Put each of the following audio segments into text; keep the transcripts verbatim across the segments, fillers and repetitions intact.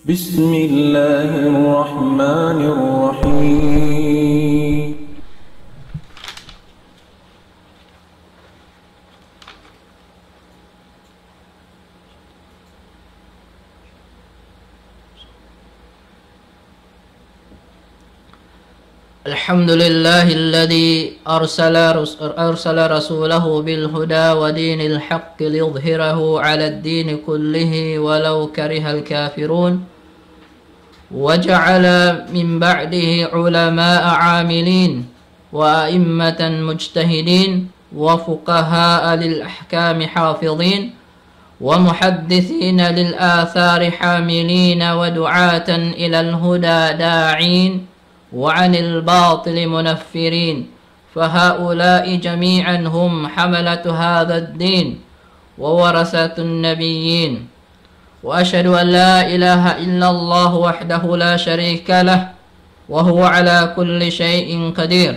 بسم الله الرحمن الرحيم. الحمد لله الذي أرسل رس-، أرسل رسوله بالهدى ودين الحق ليظهره على الدين كله ولو كره الكافرون، وجعل من بعده علماء عاملين وأئمة مجتهدين وفقهاء للأحكام حافظين ومحدثين للآثار حاملين ودعاة إلى الهدى داعين وعن الباطل منفرين، فهؤلاء جميعا هم حملة هذا الدين وورثة النبيين. وأشهد أن لا إله إلا الله وحده لا شريك له، وهو على كل شيء قدير.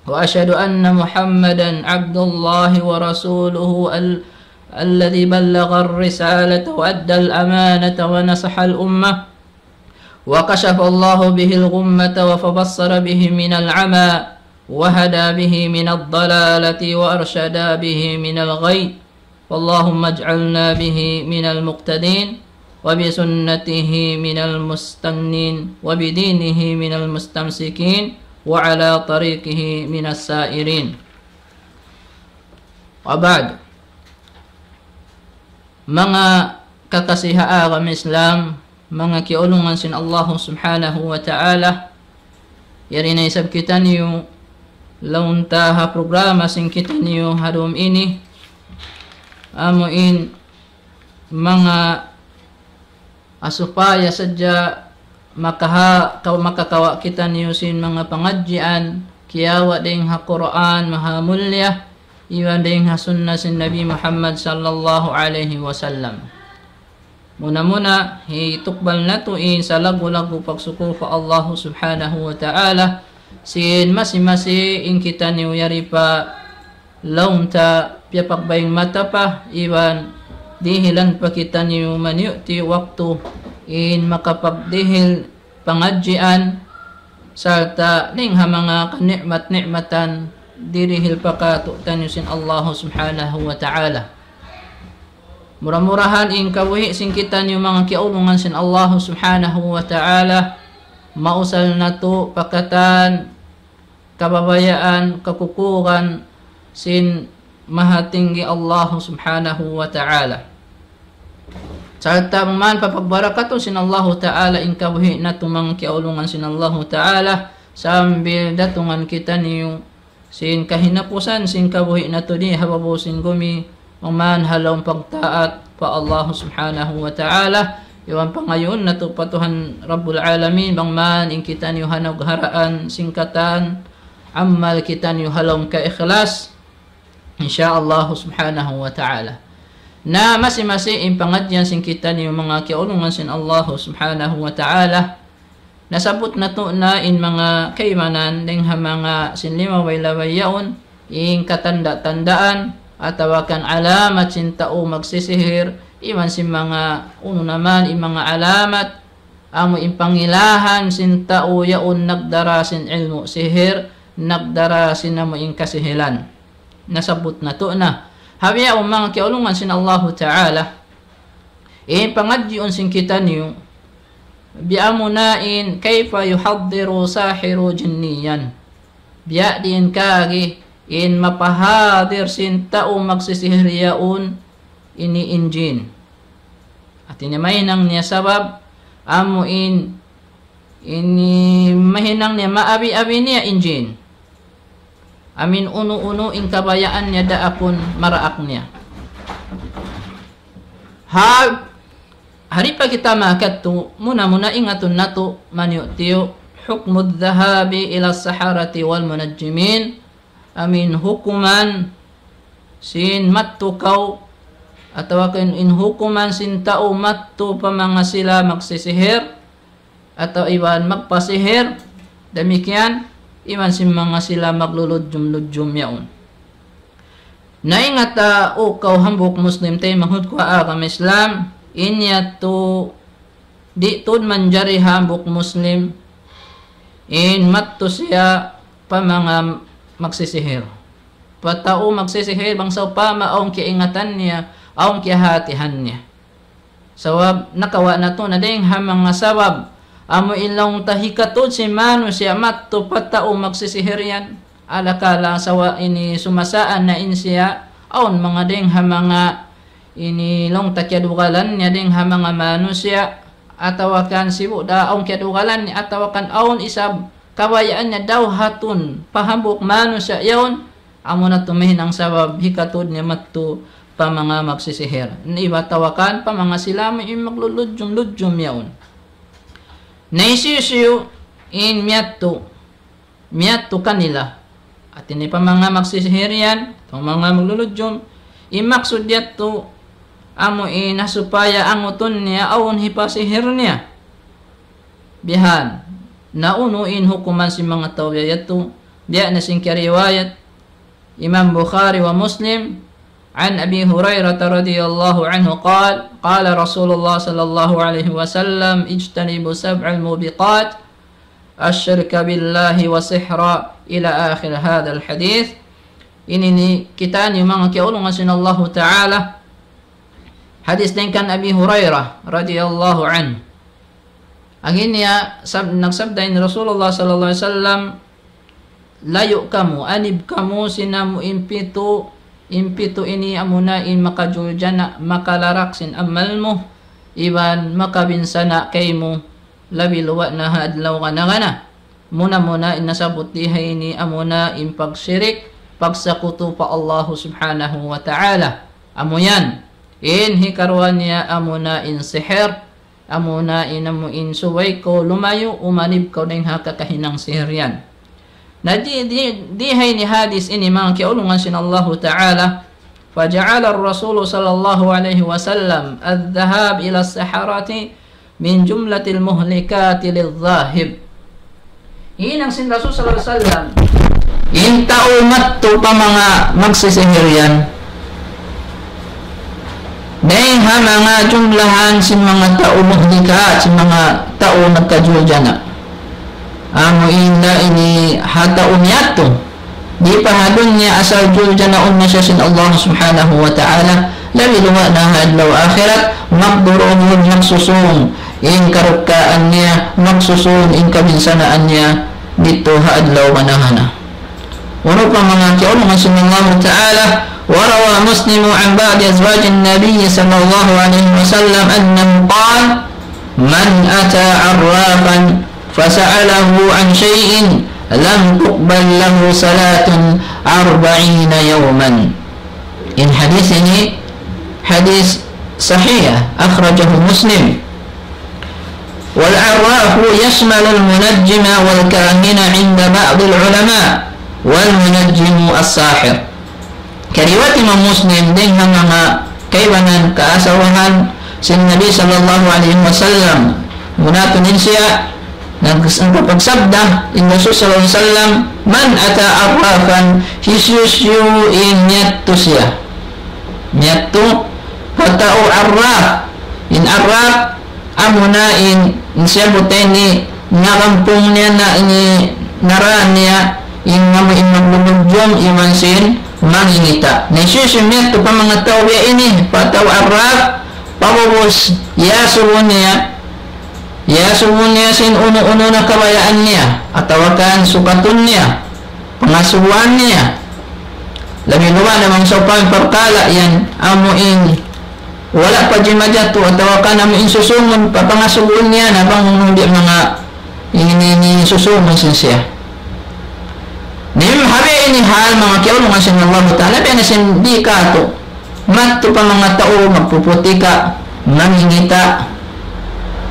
وأشهد أن محمدا عبد الله ورسوله ال-، الذي بلغ الرسالة وأدى الأمانة ونصح الأمة، وكشف الله به الغمة وبصر به من العمى وهدى به من الضلالة وأرشد به من الغي. فاللهم اجعلنا به من المقتدين وبسنته من المستنين وبدينه من المستمسكين وعلى طريقه من السائرين. وبعد. Manga kakasi ha agama Islam, manga kiyaulungan sin Allahu Subhanahu wa Ta'ala, yari na isab kitaniyu laung ta ha programa sin kitaniyu ha dum ini, amu in manga supaya sadja makaha-, kaw-, makakawa' kitaniyu sin manga pangadjian, kiyawa' dayn ha Qur'an maha mulia, iban dayn ha sunna sin Nabi Muhammad sallallahu alayhi wasallam. Muna-muna, hitukbal natu' in salaggu'-laggu' pagsukul pa Allahu Subhanahu wa Ta'ala, sin masi-masi in kitaniyu yari pa laung ta piyapagbaying mata pa, iban dihilan pa kitaniyu maniyu'-tiyu' waktu in makapagdihil pangadjian, sarta' dayn ha manga kani'mat-ni'matan dirihil pa katu'taniyu sin Allahu Subhanahu wa Ta'ala. Mura-murahan in kabuhi' sin kitaniyu manga kiyaulungan sin Allahu Subhanahu wa Ta'ala, mausal natu' pa katan kababayaan, kakukuran sin Mahatinggi Allahu Subhanahu wa Ta'ala. Sarta' bang man papagbarakatun sin Allahu Ta'ala in kabuhi' natu' manga kiyaulungan sin Allahu Ta'ala, sambil datungan kitaniyu sin kahinapusan sin kabuhi' natu' di ha babaw sin gumi, bang man ha lawm pagtaat pa Allahu Subhanahu wa Ta'ala, iban pangayuun natu' pa Tuhan Rabbul Alamin, bang man in kitaniyu ha nagharaan sin katan amal kitaniyu ha lawm kaikhlas, insya Allahu Subhanahu wa Ta'ala. Na masi-masi in pangadjian sin kitaniyu manga kiyaulungan sin Allahu Subhanahu wa Ta'ala, nasabbut natu' na in manga kaibanan dayn ha manga sin limabay-labay yaun, in katanda-tandaan, atawa kan alamat sin tau magsisihir, iban sin manga unu na man, in manga alamat, amu in pangilahan sin tau yaun nagdara sin ilmu' sihir, nagdara sin amu in kasihilan. Nasabbut natu' na. Ha bihaun manga kiyaulungan sin Allahu Ta'ala, in pangadjiun sin kitaniyu, biya' muna in كيف يحضر ساحر جنيا. Biya' diin kari in mapahadir sin tau magsisihir yaun ini in jin. Hati niya mahinang niya sabab, amu in, ini mahinang niya maabi-abi niya in jin. Amu in unu-unu in kabayaan niya daakun maraak niya. Ha, hari pa kita makadtu, muna-muna ingatun natu' maniyu'-tiyu', حكم الذهاب إلى السحرة والمنجمين, amu in hukuman sin madtu kaw, atawa kan in hukuman sin tau madtu pa manga sila magsisihir, atawa iban magpasihir, damikkiyan iban sin manga sila magluludjum-ludjum yaun. Na ingat, ah, o kaw hambuuk Muslim taymanghud ku ha agama Islam, in yadtu Di' tuud manjari hambuuk Muslim in mattu siya pa manga magsisihir. Pa tau magsisihir, bang sawpama awn kiyaingatan niya, awn kiyahatihan niya. Sabab nakawa' natu' na dayng ha manga sabab amu in laung ta hikatuud sin manusiya' mattu pa tau magsisihir yan. Alakala sawa ini sumasaan na in siya, awn manga dayng ha manga ini laung ta kiyadugalan niya dayng ha manga manusiya', atawa kan sibu' da awn kiyadugalan niya, atawa kan awn isab kabayaan niya daw hatun pa hambuuk manusiya' yaun, amu na tuud mahinang sabab hikatuud niya mattu pa manga magsisihir. Na iban atawa kan pa manga sila amu in magluludjum-ludjum yaun. Na hisiyu-siyu in miyadtu, miyadtu kanila. Hati niya pa manga magsisihir yan, pa manga magluludjum. In maksud yadtu, amu in ha supaya angutun niya, awn hipasihir niya. Bihan, na unu in hukuman sin manga tau biya' yadtu, biya' na sin kiyariwayat Imam Bukhari wa Muslim, عن أبي هريرة رضي الله عنه قال: قال رسول الله صلى الله عليه وسلم: اجتنبوا سبع الموبقات، الشرك بالله والسحر، إلى آخر هذا الحديث. Ini ini kita ini manga kiyaulungan sin Allahu Ta'ala. Hadis dayng kan Abi Hurairah radiyallahu anhu. Agi niya, sab-, nagsabda in Rasulullah sallallahu alayhi wasallam, layu' kamu, anib kamu sin amu in pitu, in pitu ini amuna in makajuljana', makalarak sin amal mu, iban makabinsana' kaymu, labi luba' na ha adlaw kana-kana. Muna-muna in nasabbut di ha ini amuna in pagsirik, pagsakutu pa Allahu Subhanahu wa Ta'ala. Amu yan, in hikaruwa niya amuna in sihir, amuna in amu in subay kaw lumayu', umanib kaw dayng ha kakahinang sihir yan. Na di, di, di ha ini hadis ini manga kiyaulungan sin Allahu Ta'ala, فجعل الرسول صلى الله عليه وسلم الذهاب إلى السحرة من جملة المهلكات للذاهب. Hinang sin Rasul sallallahu alayhi wasallam, in tau mattu pa manga magsisihir yan, dayng ha manga jumlahan sin manga tau muhlikat, sin manga tau nagkajuljana'. Amu in da ini ha tau miyadtu. Di' pa ha dunya asal juljanaun na siya sin Allah Subhanahu wa Ta'ala, labi luba' na ha adlaw akhirat, magduruhun, magsusung in karukkaan niya, magsusung in kabinsanaan niya didtu ha adlaw kana-kana. Unu pa manga kiyaulungan sin Allahu Ta'ala, وروى مسلم عن بعض أزواج النبي صلى الله عليه وسلم أنه قال: من أتى عرافا فسأله عن شيء لم تقبل له صلاة أربعين يوما. In hadis ini hadis sahih, أخرجه مسلم. والعراف يشمل المنجم والكاهن عند بعض العلماء، والمنجم الساحر. Kariwayat Imam Muslim, dayng ha manga kaibanan kaasawahan sin Nabi sallallahu alayhi wasallam. Muna tuud in siya, nag-, nagpagsabda in Rasul sallallahu alayhi wasallam, من أتى عرافا, hisiyu-siyu in miyadtu siya. Miyadtu pa tau arraf. In arraf, amuna in, in siya buta ini, nakampung niya na ini, nara niya, in amu in magluludjum, iban sin mangingita'. Na hisiyu-siyu miyadtu pa manga tau biya' ini, pa tau arraf, pag'ubus, iyasubu niya, iyasubu niya sin unu-unu na kabayaan niya, atawa kan sukatun niya, pangasubuhan niya. Labi luba' na bang sawpama parkala' yan, amu in wala' pa jimajatu atawa kan amu in susungun pa pangasubuhun niya na bang unu di' manga ini, ini susungun sin siya. Na in ha biya' ini hal manga kiyaulungan sin Allahu Ta'ala, biya' na sin di' katu'. Madtu pa manga tau magpuputika', mangingita',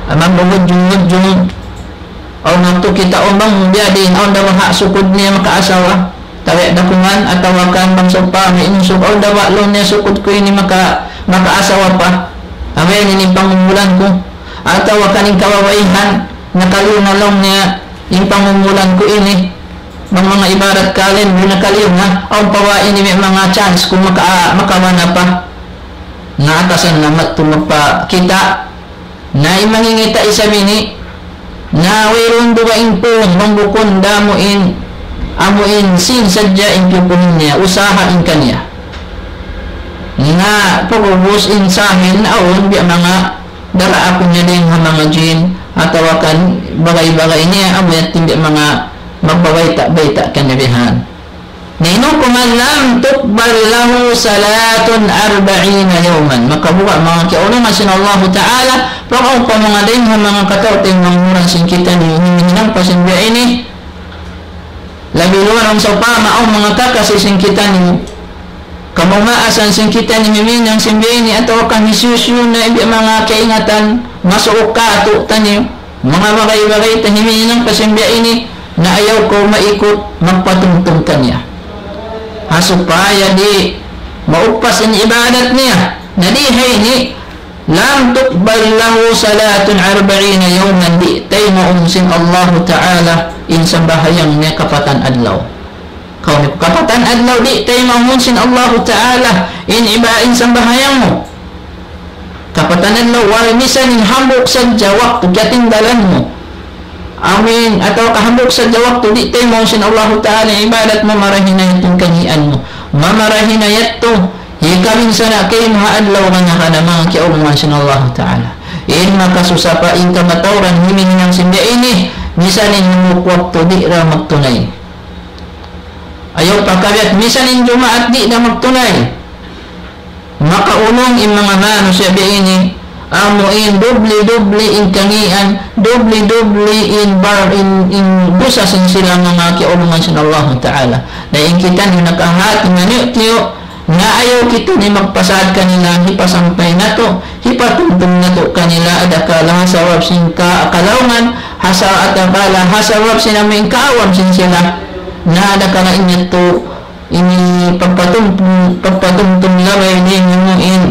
magbubudjung-budjung, aw madtu kita' bang biya' diin, awn da baha' sukud niya makaasawa, tawi' dakuman, atawa kan bang sawpama in usug, awn da baha' laung niya sukud ku ini maka-, makaasawa pa. Amu yan in pangumulan ku. Atawa kan in kababaihan, nakaliyu na laung niya, in pangumulan ku ini. Bang manga ibarat kalen, di' na kaliyu na, awn pa ba ini may manga chance ku maka-, makawa na pa. Na atasan na madtu magpakita', Na in mangingita' isab ini, na wayruun dugaing puun bang bukun da amu in, amu in sin sadja in piyupuhin niya, usaha in kaniya. Na pag'ubus in sahin awn biya' manga daraakun niya dayn ha manga jin, atawa kan bagay-bagay niya, amu yan in biya' manga magbabayta'-bayta' kaniya bihan. Na in hukuman, لم تقبل له صلاة أربعين يوما. Makabuga' manga kiyaulungan sin Allahu Ta'ala, pag-awn pa manga dayn ha manga kataw-taymanghuran sin kitaniyu, hinang pa sin biya' ini, labi luwa na sawpama awn manga kakasi sin kitaniyu, kamumaasan sin kitaniyu himinang sin biya' ini, atawa kan hisiyu-siyu na in biya' manga kaingatan, masuuk kātu'niyu, manga bagay-bagay ta himinang pa sin biya' ini, na ayaw kaw maikut magpatumtum kaniya. Ha supaya di' maupas in ibadat niya. Na di ha ini, لم تقبل له صلاة أربعين يوما, di' taymaun sin Allahu Ta'ala in sambahayang niya kapatan adlaw. Kaw ni kapatan adlaw di' taymaun sin Allahu Ta'ala in iba in sambahayang mu. Kapatan adlaw, wal misan in hambuuk sadja waktu katinggalan mu. Amin, atawa ka hambuuk sadja waktu di' taymaun sin Allahu Ta'ala in ibadat, mamarahi na yadtu in kangīan mu. Mamarahi na yadtu, hikabin sana kaymu ha adlaw kana-kana manga kiyaulungan sin Allahu Ta'ala. In makasusa pa in kamatauran himinang sin biya' ini, misan in hambuuk waktu di' da magtunay. Ayaw pa kabiyak, misan in Jumaat di' da magtunay. Makaulung in manga manusiya' biya' ini, amu in dubli-dubli in kangīan, dubli-dubli in bar-, in, in dusa sin sila manga kiyaulungan sin Allahu Ta'ala. Na in kitaniyu nakahati maniyu-tiyu, na ayaw kitaniyu magpasad kanila, hipasampay natu', hipatumtum natu' kanila, adakala ha sabab sin ka-, kalaungan, ha sa-, adakala ha sabab sin amu in kaawam sin sila, na adakala in yadtu ini pagpatum-, pagpatumtum labay dayn ha amu in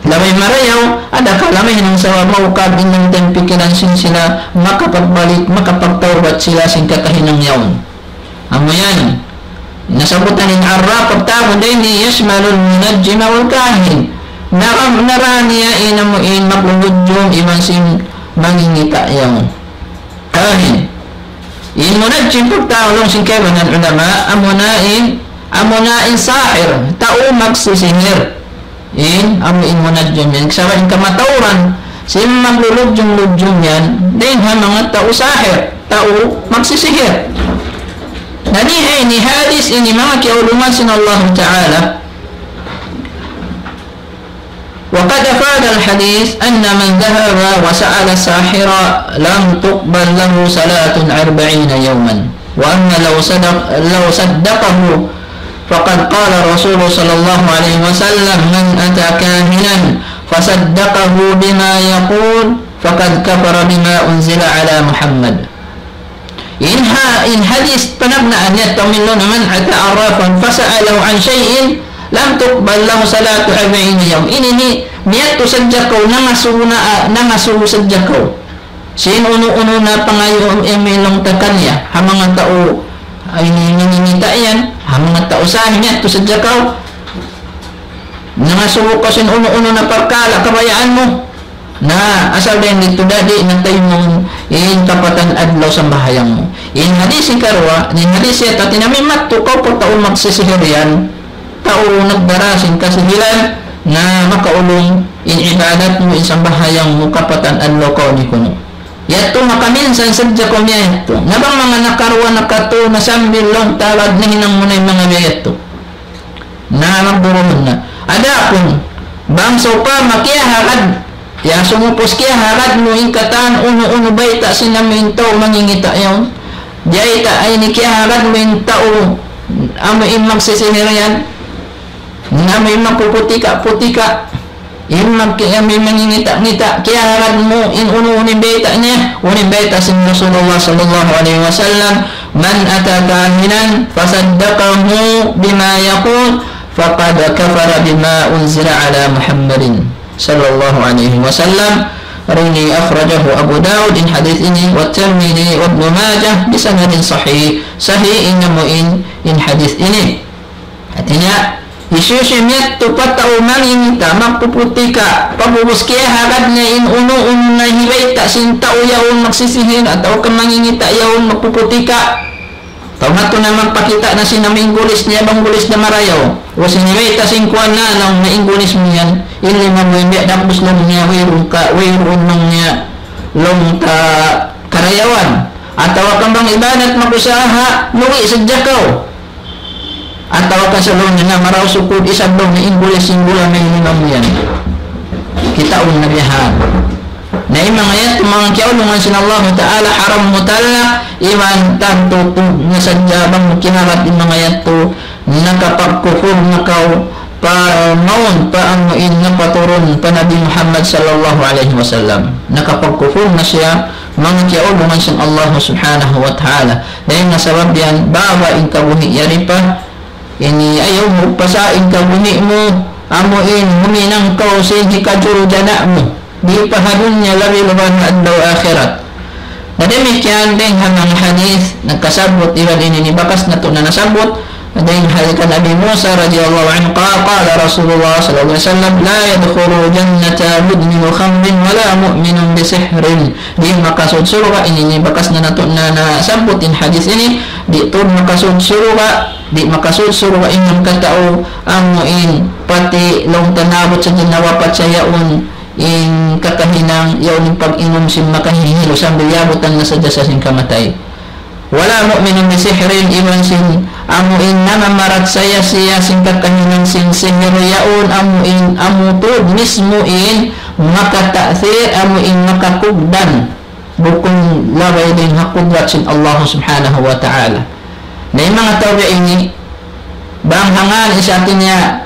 labay marayaw, adakala mahinang sabab maukab in ate pikilan sin sila, makapagbalik, makapagtawbat sila sin kakahinang yaun. Amu yan, nasabutan in arraf, pagtawagun dayn ini, يشمل المنجم والكاهن. Nara-, nara niya in amu in maglulujum iban sin mangingita' yaun. Kahin. In munajjim, pagtawagun sin kaibanan ulama, amuna in, amuna in sahir, tau magsisihir. In, amu in munajjim yan. Sabab in kamatauran sin maglulujum-lujum yan, dayn ha manga tau sahir, tau magsisihir. Na di ha ini hadis ini manga kiyaulungan sin Allahu Ta'ala. وقد أفاد الحديث أن من ذهب وسأل الساحر لم تقبل له صلاة أربعين يوما، وأما لو صدق، لو صدقه، فقد قال الرسول صلى الله عليه وسلم: من أتى كاهنا فصدقه بما يقول فقد كفر بما أنزل على محمد. In ha-, in hadis panagnaan niya, tau minun, من أتى عرافا فسأله عن شيء لم تقبل له صلاة أربعين يوما. Ini ini, miyadtu sadja kaw, nangasubu na, nangasubu sadja kaw sin unu-unu na pangayu' in milung ta kaniya, ha manga tau, ini, ini, ini, ta yan, ha manga tau sahir, miyadtu sadja kaw, nangasubu kaw sin unu-unu na parkala' kabayaan mu. Na, asal dayn didtu da, di' na taymaun in kapatan adlaw sambahayang mu. In hadis hikaruwa, in hadis yadtu, hāti niya madtu kaw pa tau magsisihir yan, tau nagdara sin kasihiran, na makaulung in ibadat mu, in sambahayang mu, kapatan adlaw kaw di' kunu'. Yadtu makaminsan sadja kaw miyadtu. Na bang manga nakaruwa, nakatū, na sambil laung ta, nahinang mu na in manga miyadtu. Na magduruhun na. Adapun, bang sawpama kiyahagad, ya sumupus kiyahagad mu in katan unu-unu bayta' sin amu in tau mangingita' yaun. Bayta' ini kiyahagad mu in tau, amu in magsisihir yan. Amu in magpuputika-putika. In mag-, amu in mangingita'-ngita', kiyahagad mu in unu-unu in bayta' niya, unu in bayta' sin Rasulullah sallallahu alayhi wasallam, من أتى كاهنا فصدقه بما يقول فقد كفر بما أنزل على محمد صلى الله عليه وسلم. Ini أخرجه أبو داود, in hadis ini, والترمذي وابن ماجه بسند صحيح. Sahih in amu in, in hadis ini. Hāti niya, Hisiyu-siyu yadtu pa tau mangingita', magpuputika', pag'ubus kiyahagad niya in unu-unu na hibayta' sin tau yaun magsisihir, atawa ka mangingita' yaun magpuputika'. Tau na tu na magpakita' na sin manggulis niya, manggulis na marayaw. Wa sin hibayta' sin kuwan na, na manggulis mu yan, in lima mu yan, biya' dagbus laung niya, wayruun ka, wayruun laung niya, laung ta karayawan. Atawa ka bang ibadat mag-usaha, lugi sadja kaw. Atawa ka sa laung niya na marayaw sukud isab laung niya in gula sin gula may limang yan. Kitaun na biya' ha yan. Na in manga yan, manga kiyaulungan sin Allahu Ta'ala, haram mutlak, iban tantu tu, na sadja bang kinarat in manga yan tu, nakapagkufur na kaw, pa mawn, pa amu in napaturun pa Nabi Muhammad sallallahu alayhi wasallam. Nakapagkufur na siya, manga kiyaulungan sin Allah Subhanahu wa Ta'ala. Dayn ha sabab yan, baba in kabuhi' yari pa, ini ayaw mu pasa in kabuhi' mu, amu in huminang kaw sin hikajuru jana mu. Di' pa ha dunya labi laban ha adlaw akhirat. Na damikkiyan dayn ha manga hadith, nagkasabbut iban ini ini bakas natu' na nasabbut, dayn ha kan Abi Musa radiyallahu anhu, قال، قال رسول الله صلى الله عليه وسلم، لا يدخل الجنة مدمن خمر ولا مؤمن بسحر. Di' makasud surga', ini ini bakas na natu' na nasabbut in hadith ini, di' tuud makasud surga', di' makasud surga' in hangkatau, amu in pati laung ta naabut sadja nawapat sa yaun, in kakahinang, yaun in pag-inum sin makahihilu sambil yabutan na sadja sa sin kamatay. ولا مؤمن بسحر, iban sin amu in namamarachaya siya sin kakahinang sin sihir yaun, amu in, amu tuud mismu in makata'thir, amu in makakugdan. Bukun labay dayn ha kudrat sin Allah Subhanahu wa Ta'ala. Na in manga tau biya' ini, bang hangan isab niya,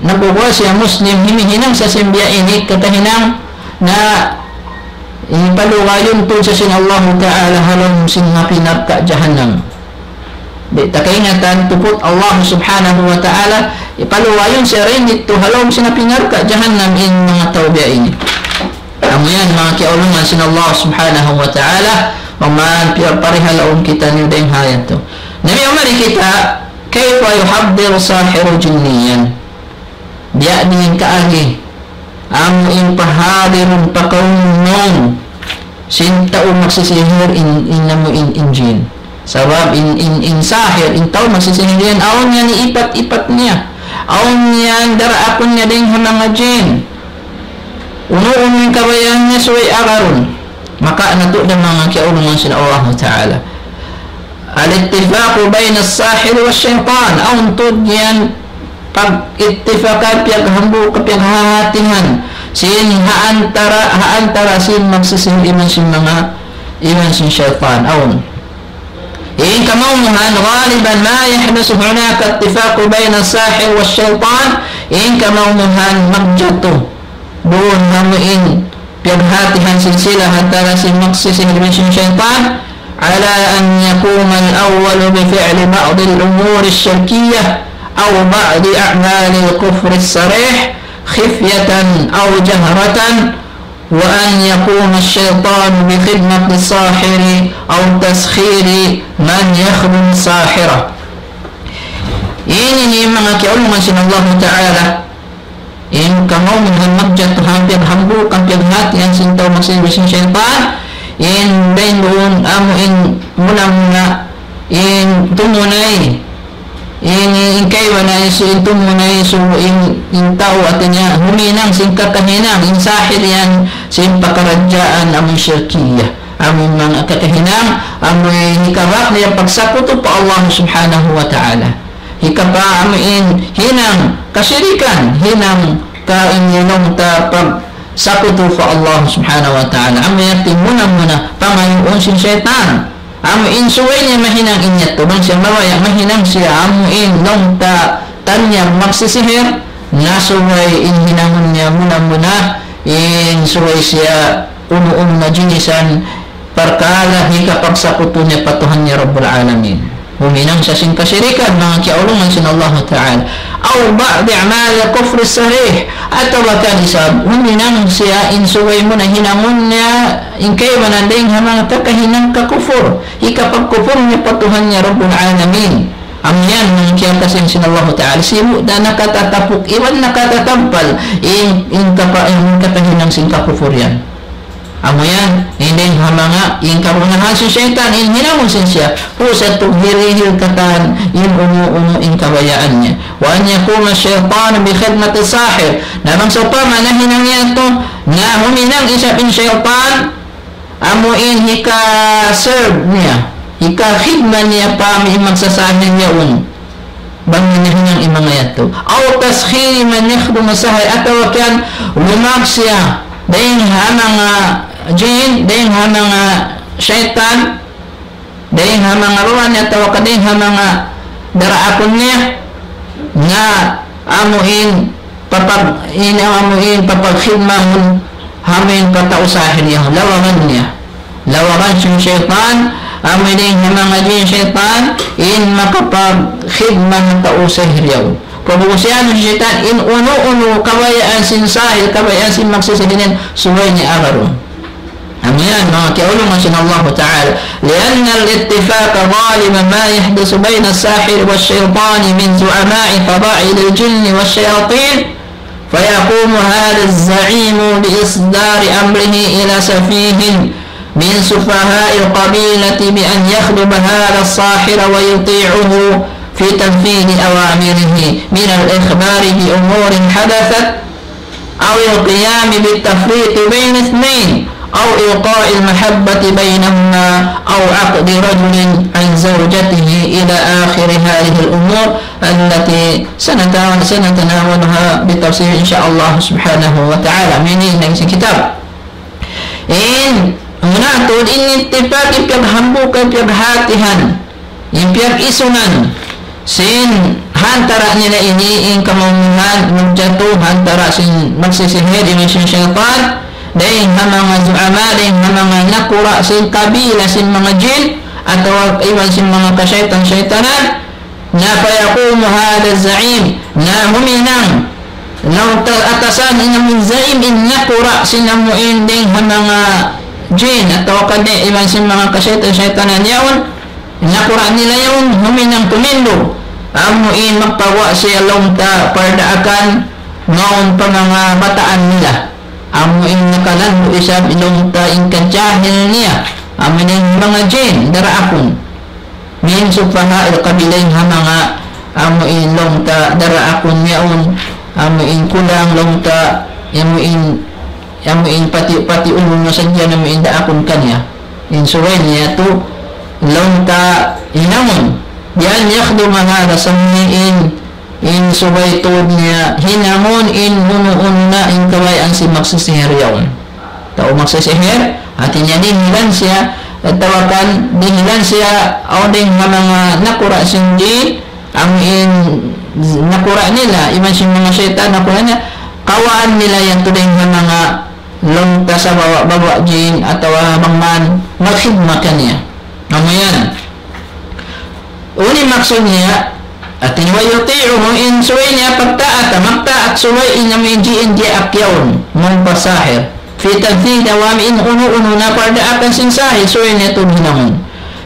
nabubuhay siya Muslim, himihinang sa sin biya' ini, kakahinang na ipalugayun tuud sa sin Allah Ta'ala ha lawm sin api narka' jahannam. Di' ta kaingatan, tuput Allah Subhanahu wa Ta'ala, ipalugayun siya dayn didtu ha lawm sin api narka' jahannam in manga tau biya' ini. Amu yan, manga kiyaulungan sin Allah Subhanahu wa Ta'ala, bang man piyagparihalaun kitaniyu dayn ha yadtu. Na mari kita, كيف يحضر الساحر جنيا؟ Biya' diin kaagi, amu in pahadirun pakaunun sin tau magsisihir in, in amu in, in jin. Sabab in, in, in sahir, in tau magsisihir yan, awn yan ipat-ipat niya. Awn yan daraakun niya dayn ha manga jin. Unu-unu in kabayaan niya subay agarun. Maka natu' da manga kiyaulungan sin Allahu Ta'ala. الاتفاق بين الساحر والشيطان. Awn tuud yan pag-ittifakan, piyaghambuuk, piyaghahatihan sin ha antara, ha antara sin magsisihir iban sin manga, iban sin shaytan. Awn. In kamawmuhan, غالبا ما يحدث هناك اتفاق بين الساحر والشيطان. In kamawmuhan magjatu duun ha amu in piyaghatihan sin sila ha antara sin magsisihir iban sin shaytan, على أن يقوم الأول بفعل بعض الأمور الشركية أو بعض أعمال الكفر الصريح خفية أو جهرة، وأن يقوم الشيطان بخدمة الساحر أو تسخير من يخدم الساحر. Ini in manga kiyaulungan sin Allahu Ta'ala. In kamawmuhan magjatu ha piyaghambuuk, ha piyaghatihan sin tau magsisihir iban sin shaytan, in dayn duun amu in muna-muna in tumunay, in, in kaibanan sin tumunay, so in, in tau hati niya huminang sin kakahinang, in sahir yan sin pakaradjaan amu shirkiyah, amu in manga kakahinang, amu in hikabak niya pagsakutu pa Allah Subhanahu wa Ta'ala. Hikapa amu in hinang kasirikan, hinang ka in hinang ta pagsakutu pa Allah Subhanahu wa Ta'ala. Amu yadtu in muna-muna pangayuun sin shaytan. Amu in subay niya mahinang in yadtu, bang siya mabaya' mahinang siya amu in laung ta tanyag magsisihir, na subay in hinangun niya muna-muna, in subay siya unu-unu na jinisan, parkala' hikapagsakutu niya pa Tuhan niya Rabbul Alamin. Huminang siya sin kasirikan, manga kiyaulungan sin Allahu Ta'ala. أو بعض أعمال الكفر الصريح. Atawa kan isab, huminang siya in subay muna hinangun niya, in kaibanan dayn ha manga kakahinang kakufur. Hikapagkufur niya pa Tuhan niya Rabbul Alamin. Amu yan, manga kiyakasi sin Allahu Ta'ala, sibu' da nakatatapuk, iban nakatatampal, in, in kapa-, in katahinang sin kakupur yan. Amu yan, in dayn ha manga, in kagunahan sin saytan, in hinangun sin siya, pusa tu hirihil katan, in unu-unu in kabayaan niya. وأن يقوم الشيطان بخدمة الساحر. Na bang sawpama nahinang yadtu, na huminang isab in saytan, amu in hika-serve niya, hika-khidma niya pa amu in magsasahir yaun. Bang nahinang in manga yadtu. أو تسخير من يخدم الساحر, atawa kan lumab siya dayn ha manga jin, dayn ha manga saytan, dayn ha manga ruwa niya, atawa ka dayn ha manga daraakun niya, na amu in papag-, in amu in papagkhidmahun ha amu in katau sahir niya, lawagan niya. Lawagan sin saytan, amu in dayn ha manga jin saytan, in makapagkhidma ha tau sahir yaun. Pag'ubus yan sin saytan, in unu-unu kabayaan sin sahir, kabayaan sin magsisihir yan, subay niya agarun. Amu yan, manga kiyaulungan sin Allahu Ta'ala. لأن الاتفاق غالبا ما يحدث بين الساحر والشيطان من زعماء قبائل الجن والشياطين، فيقوم هذا الزعيم بإصدار أمره إلى سفيه من سفهاء القبيلة بأن يخدم هذا الساحر ويطيعه في تنفيذ أوامره من الإخبار بأمور حدثت أو القيام بالتفريق بين اثنين، أو إلقاء المحبة بينهما، أو عقد رجل عن زوجته، إلى آخر هذه الأمور التي سنت-، سنتناولها بالتفصيل إن شاء الله سبحانه وتعالى. Amu ini in dayn sin kitab. In muna tuud in ittifaq, in piyaghambuuk, in piyaghatihan, in piyag-isunan sin ha antara' nila ini in kamaumahan magjatu ha antara' sin magsisihir iban sin saytan, dayn ha manga zu'ama, dayn ha manga nakura' sin kabila sin manga jin, atawa iban sin manga kasaytan-saytanan, na فيقوم هذا الزعيم, na huminang, laung ta atasan in amu in zaim, in nakura' sin amu in dayn ha manga jin, atawa ka dayn iban sin manga kasaytan-saytanan yaun, nakura' nila yaun, huminang tumindug, amu in magpaguwa' siya laung ta pardaakan, mawn pa manga bataan nila. Amu in nakalandu' isab laung ta in kajahil niya, amu in manga jin, daraakun. من سفهاء القبيلة, ha manga amu in laung ta daraakun yaun, amu in kulang laung ta, amu in, amu in pati, pati unu na sadja amu in daakun kaniya. In subay niya tu laung ta hinangun. بأن يخدم هذا الساحر, in, in subay tuud niya hinangun in unu-unu na in kabayaan sin magsisihir yaun. Tau magsisihir, hati niya dihilan siya, atawa kan dihilan siya, awn dayn ha manga nakura' sin jin, amu in nakura' nila, iban sin manga saytan nakura' nila, kawaan nila yan tuud dayn ha manga laung ta sabawa-bawa jin, atawa bang man magkhidma kaniya. Amu yan. Unu in maksud niya, hati niya ويطيعه, in subay niya pagtaat, magtaat subay in amu in jin diyaak yaun, mawn pa sahir. في تنفيذ أوامره, in unu-unu na pardaakan sin sahir, subay niya tuud hinangun.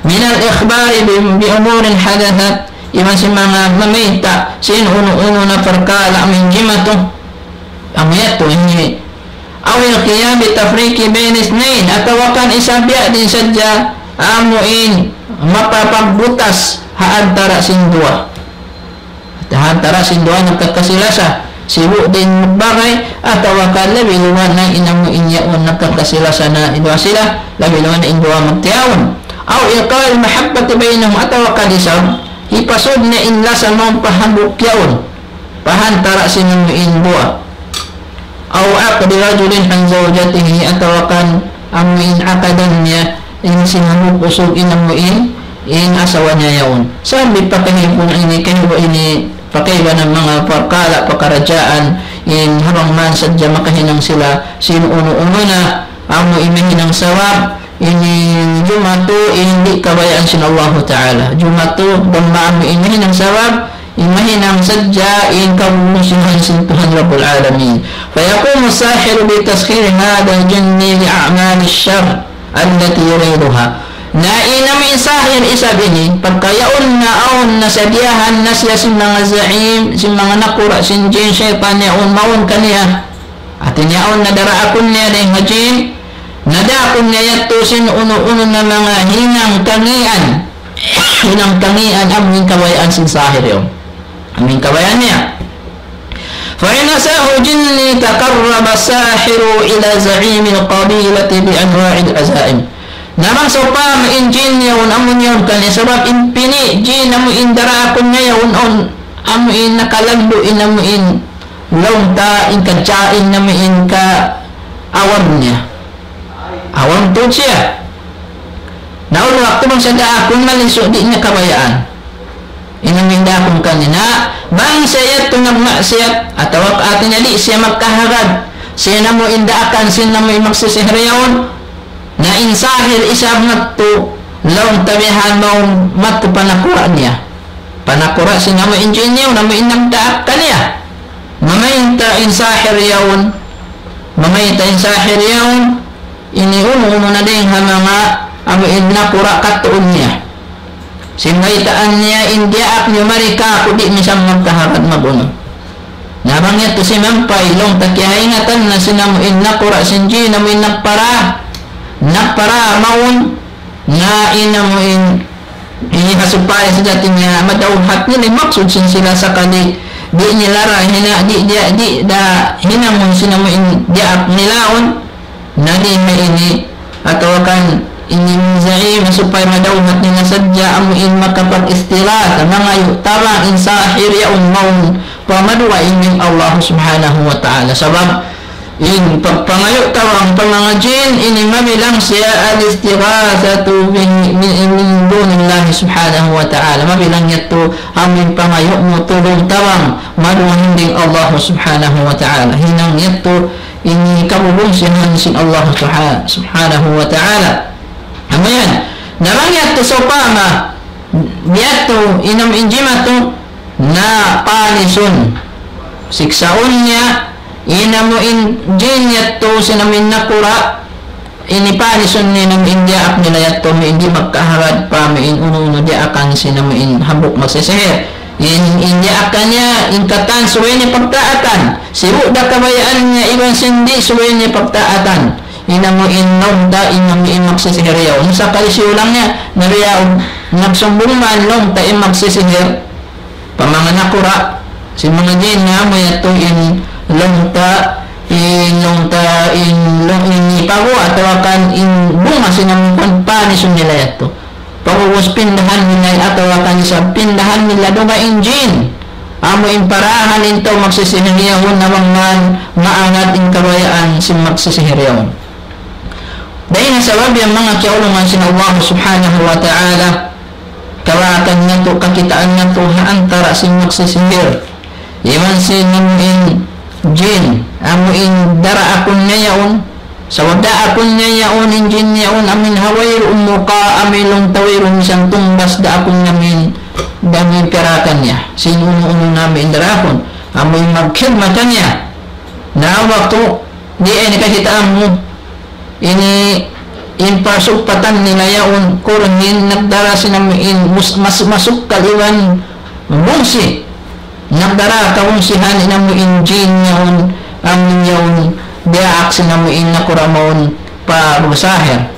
من الإخبار ب-، بأمور حدثت, iban sin manga mamayta' sin unu-unu na parkala' amu in jimatu. Amu yadtu ini. أو القيام بالتفريق بين اثنين, atawa kan isab biya' diin sadja amu in mapapagbutas ha antara' sin duwa. Ha antara' sin duwa nagkakasi-lasa. Sibu' diin magbagay, atawa kan labi luwa na in amu in yaun nagkakasi-lasa na in duwa sila, labi luwa na in duwa magtiyaun. أو إلقاء المحبة بينهم, atawa kan isab hipasud niya in lasa mawn pa hambuuk yaun. Pa antara' sin amu in duwa. أو عقد رجل عن زوجته, atawa kan amu in akadan niya, in sin hambuuk usug in amu in, in asawa niya yaun. Sambil pa kahipun ini, kaibanan ini, pa kaibanan manga parkala' pakaradjaan, in ha bang man sadja makahinang sila, sin unu-unu na, amu in mahinang sabab, ini jumatu in di' kabayaan sin Allahu Ta'ala. Jumatu, damma amu in mahinang sabab, in mahinang sadja in kagustuhan sin Tuhan Rabbul Alamin. فيقوم الساحر بتسخير هذا الجن لأعمال الشر التي يريدها. Na in amu in sahir isab ini, pagka yaun na awn na sadiyahan na siya sin manga zaim, sin manga nakura', sin jin, saytan yaun mawn kaniya. Hati niya awn na daraakun niya dayn ha jin, na daakun niya yadtu sin unu-unu na manga hinang kangian, hinang kangian amu in kabayaan sin sahir yaun. Amu in kabayaan niya. فإن أتاه جني تقرب الساحر إلى زعيم القبيلة بأنواع العزائم. Na bang sawpama in jin yaun amu in yaun kaniya, sabab in pini' jin amu in daraakun niya yaun awn amu in nakalandu' in amu in laung ta in kadjain amu in kaawam niya. Awam tuud siya. Na awn waktu bang siya daakun malisu' di' niya kabayaan. In amu in daakun kaniya, bang siya yadtu nagmaksiyat, atawa hati niya di' siya magkahagad sin amu in daakan sin amu in magsisihir yaun, na in sahir isab madtu, laung ta bihan mawn madtu pa nakura' niya. Pa nakura' sin amu in jin yaun, amu in nagdaak kaniya. Mamayta' in sahir yaun, mamayta' in sahir yaun, ini unu-unu na dayn ha manga amu in nakura' katuun niya. Sin baytaan niya in diyaak niyu mari kāku' di' misan magkahagad mag-unu. Na bang yadtu simampay, laung ta kiyaingatan na sin amu in nakura' sin jin amu in nagpara, nagpara mawn, na in amu in, ini ha supaya sadja niya madawhat nila in maksud sin sila sakali, di' nila ra hina-, di', di', di' da hinangun sin amu in diyaak nila yaun, na di' ha ini, atawa kan ini zaim, supaya madawhat nila sadja amu in makapag-istighatha, mangayu' tabang in sahir yaun mawn pa madugaing in Allah Subhanahu wa Ta'ala. Sabab in pagpangayu' tabang pa manga jin, ini mabilang siya الاستغاثة به من، من دون الله سبحانه وتعالى. Mabilang yadtu amu in pangayu' mu tulung tabang madugaing in Allah Subhanahu wa Ta'ala. Hinang yadtu ini kabubungsihan sin Allah Subha-, Subhanahu wa Ta'ala. Amu yan. Na bang yadtu sawpama, yadtu in amu in jin yadtu, na panisun. Siksaun niya, in amu in jin yadtu sin amu in nakura', ini panisun niya in amu in diyaak nila yadtu, amu in di' magkahagad pa amu in unu-unu diyaakan sin amu in hambuuk magsisihir. In, in diyaakan niya, in katan subay niya pagtaatan. Sibu' da kabayaan niya, iban sin di' subay niya pagtaatan. In amu in laung ta, in amu in magsisihir yaun. Sakali siyulang niya, na biya' nagsumbung man laung ta in magsisihir pa manga nakura', sin manga jin, na amu yadtu in laung ta, in laung ta, in laung in ipagu atawa kan in bunga sin amu in panisun nila yadtu. Pag'ubus pindahan nila atawa kan isab pindahan nila dugaing jin. Amu in parahan in tau magsisihir yaun na bang man maagad in kabayaan sin magsisihir yaun. Dayn ha sabab yan manga kiyaulungan sin Allah Subhanahu wa Ta'ala, kabaatan natu', kakitaan natu' ha antara' sin magsisihir iban sin amu in jin, amu in daraakun niya yaun, sabab daakun niya yaun in jin yaun, amu in ha wayruun muka, amu in laung ta wayruun misan tungbas daakun niya amu in, amu in piyarakan niya, sin unu-unu na amu in daraakun, amu in magkhidmat kaniya. Na waktu di' ini kakitaan mu, ini in pasugpatan nila yaun, kurun in nagdara sin amu in mus-, mas-, masukkal iban bungsi. Nagdara kabungsihan in amu in jin yaun, amu in yaun, diyaak sin amu in nakura' mawn pa magsisihir.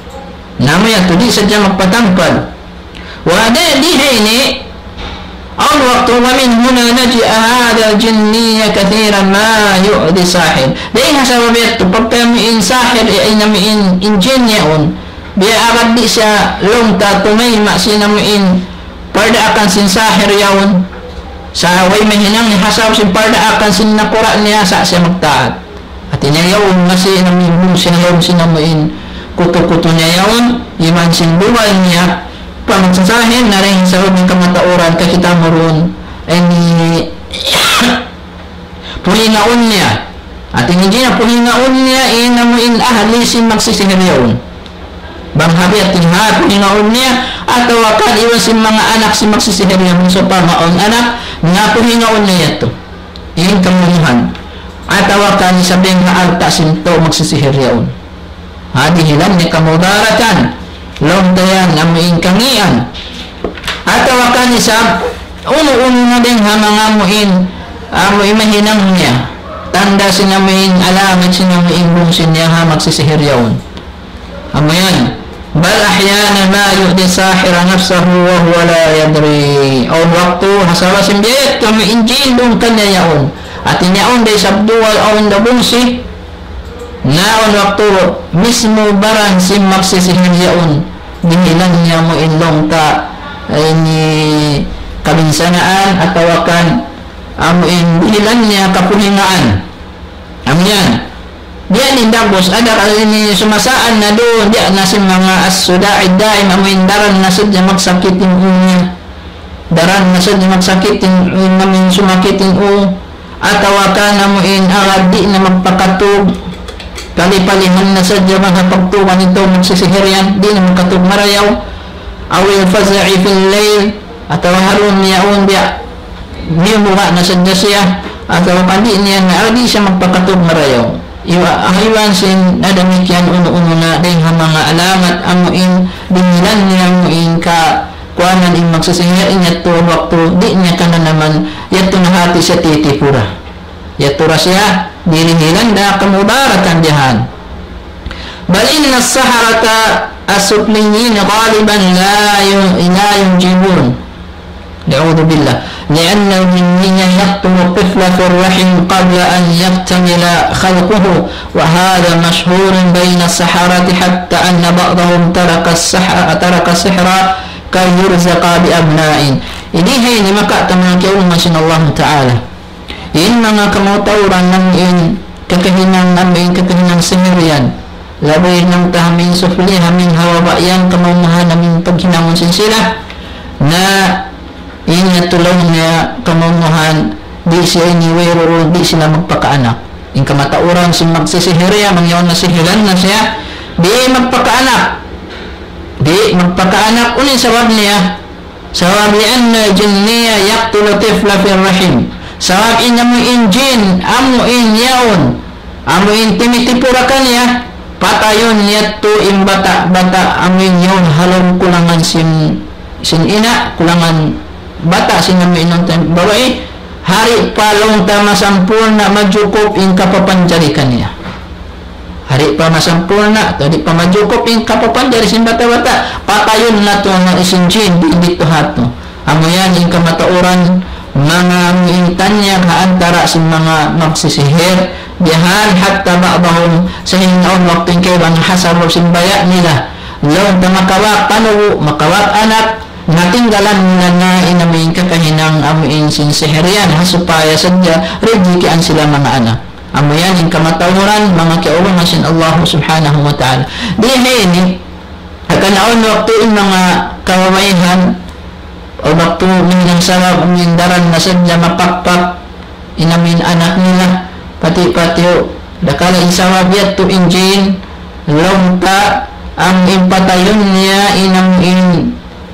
Na amu yadtu di' sadja magpatampal. Wa di', di' ha ini, awn waktu, ومن هنا نجد أن هذا الجني كثيرا ما يؤذي الساحر. Dayn ha sabab yadtu, pagka amu in sahir, in amu in, in jin yaun, biya' agad di' siya laung ta tumayma' sin amu in pardaakan sin sahir yaun. Sa' way mahinang niya ha sabab sin pardaakan sin nakura' niya, sa' siya magtaat. Hati niya yaun, masi in amu in bungsi yaun sin amu in kutu-kutu niya yaun, iban sin bugal niya, pamagsasahir na dayn ha sabab in kamatauran, kakita' mu duun, ini pulingaun niya. Hati niya pulingaun niya, in amu in ahli sin magsisihir yaun. Bang ha biya' diin ha pulingaun niya, atawa kan iban sin manga anak sin magsisihir yaun, sawpama awn anak, na pulingaun niya yadtu. In kamunuhan. Atawa kan isab dayn ha alta' sin tau magsisihir yaun. Ha dihilan niya kamudaratan. Laung ta yan, amu in kangīan. Atawa kan isab, unu-unu na dayn ha manga amu in, amu in mahinang niya. Tanda' sin amu in, alamat sin amu in bungsi niya ha magsisihir yaun. Amu yan. بل أحيانا ما يؤذي الساحر نفسه وهو لا يدري. Awn waktu, ha sabab sin biya' yadtu amu in jin duun kaniya yaun. Hāti niya awn da isab duwal, awn da bungsi. Na awn waktu mismu baran sin magsisihir yaun, dihilan niya amu in laung ta ini kabinsanaan atawa kan amu in dihilan niya kapuhingaan. Amu yan. Biya' ini dagbus, ada ka ini sumasaan na duun, biya' na sin manga as-suda' ad-da'im, amu in daran na sadja magsakit in ū niya. Daran na sadja magsakit in, in amu in sumakit in ū. Atawa kan amu in agad di' na magpakatug. Pali-palihan na sadja manga pagtugan in tau magsisihir yan, di' na magkatug marayaw. أو الفزع في الليل, atawa ha duun niya yaun biya' miyumuga' na sadja siya, atawa kan di' niya na, di' siya magpakatug marayaw. Iwa-, iban sin na damikkiyan unu-unu na dayn ha manga alamat amu in dihilan niya amu in ka kuanan in magsisihir in yadtu waktu di' niya kananaman yadtu na hāti siya titipura. Yadtu ra siya dirihilan da kamudaratan biya' han. بل إن السحرة السفليين غالبا لا ي-، لا ينجبون. نعوذ بالله. لأن الجني يقتل الطفل في الرحم قبل أن يكتمل خلقه، وهذا مشهور بين السحرة حتى أن بعضهم ترك السحر، ترك السحر كي يرزق بأبناء. Ini ha ini maka taman kiyaulungan sin Allah Ta'ala. In manga kamatauran amu in kakahinang, amu in kakahinang sihir yan. Labi na in amu in sufli, amu in ha baba' yan, kamaumahan amu in paghinangun sin sila. Na in yadtu laung niya kamaumahan, di' siya ini wayruun, di' sila magpakaanak. In kamatauran sin magsisihir yan, amu in yaun na sihiran na siya, di' magpakaanak. Di' magpakaanak, unu in sabab niya? Sabab لأن الجني يقتل الطفل في الرحم. Sabab in amu in jin, amu in yaun, amu in timitipura kaniya, patayun niya yadtu in bata', bata' amu in yaun ha lawm kulangan sin, sin ina', kulangan bata' sin amu in yaun babai, di' pa laung ta masampurna', majukup in kapapanjari kaniya. Di' pa masampurna', di' pa majukup in kapapanjari sin bata'-bata', patayun na tuud na in jin, di' didtu ha yadtu. Amu yan in kamatauran, manga amu in tanyag ha antara' sin manga magsisihir, biya' han حتى بعضهم, sahingga awn waktu in kaibanan ha sabab sin baya' nila. Laung ta makabak panubu', makabak anak, natinggalan nila na in amu in kakahinang amu in sin sihir yan, ha supaya sadja rijikian sila manga anak. Amu yan in kamatauran, manga kiyaulungan sin Allah Subhanahu wa Ta'ala. Di' ha ini, hangkan awn waktu in manga kababaihan, awn waktu mahinang sabab amu in daran na sadja mapakpak in amu in anak nila, pati-pati, dakala' in sabab yadtu in jin, laung ta amu in patayun niya in amu in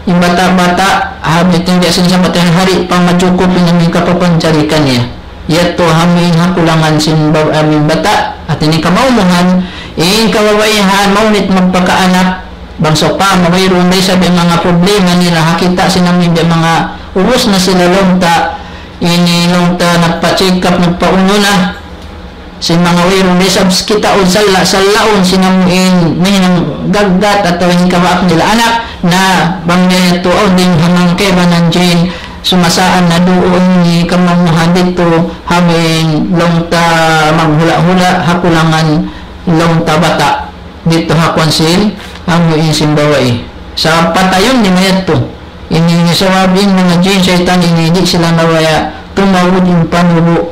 in bata'-bata', ha, bitin biya' sin sa bata' di' pa majukup in amu in kapapanjari kaniya. Yadtu amu in ha kulangan sin ba-, amu in bata', hāti niya kamaumahan, in kababaihan, maunit magpakaanak, bang sawpama wayruun da isab in manga problema nila, ha kita' sin amu in manga ubus na sila laung ta, ini laung ta nagpa-check up, nagpaunu na, sin manga wayruun da isab kita' u salla'-sallaun sin amu in mahinang gaggat atawa in kabaak nila anak, na bang niya yadtu awn dayn ha manga kaibanan jin, sumasaan na duun in kamaumahan didtu ha amu in laung ta maghula'-hula' ha kulangan laung ta bata' didtu ha kuwan sin amu in sin babai. Sa' patayun niya yadtu. Ini sabab in manga jin saytan ini di' sila mabaya' tumawud in panubu'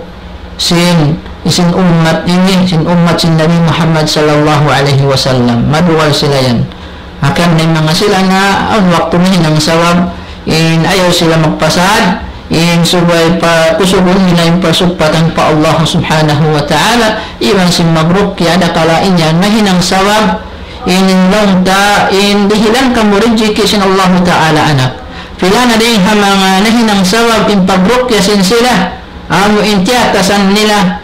sin, sin ummat ini, sin ummat sin Nabi Muhammad sallallahu alayhi wasallam. Maduwal sila yan. Hangkan na in manga sila na awn waktu mahinang sabab, in ayaw sila magpasad, in subay pa kusugun nila in pasugpatan pa Allah Subhanahu wa Ta'ala, iban sin magruqya dakala' in yan mahinang sabab, in laung ta, in dihilan kamu rijiki' sin Allahu Ta'ala anak. Pila na dayn ha manga nahinang sabab in pagruqya sin sila, amu in tiyatasan nila,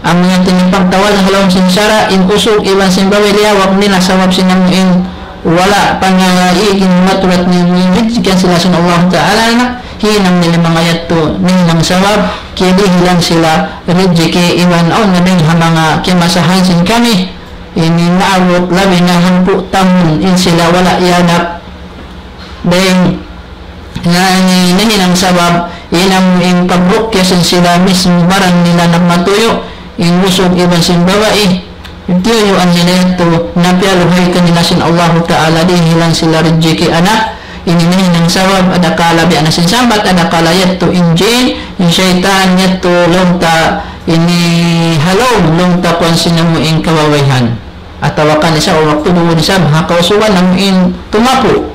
amu in tiyatawal ha lawm sin sara', in usug iban sin babai liyawag nila sabab sin amu in wala' pangalaig in matulat niya, rijiki sila sin Allah Ta'ala, na hinang nila manga yadtu, nahinang sabab, kiyadihilan sila rijiki, iban awn na dayn ha manga kimasahan sin kami, ini naabut labi na hangpu' tahun in sila wala' iyanap. Dayn na ini nahinang sabab, in amu in pagruqya sin sila mismu baran nila nagmatuyu', in usug iban sin babai, tiyuyuan nila yadtu, na piyaluhay kanila sin Allahu Ta'ala, dihilan sila rijiki anak, ini nahinang sabab, adakala biya' na sin sambat, adakala yadtu in jin, in saytan yadtu, laung ta, ini ha lawm, laung ta kuwan sin amu in kababaihan. Atawa kan isab waktu duun isab, ha kausugan amu in tumapu'.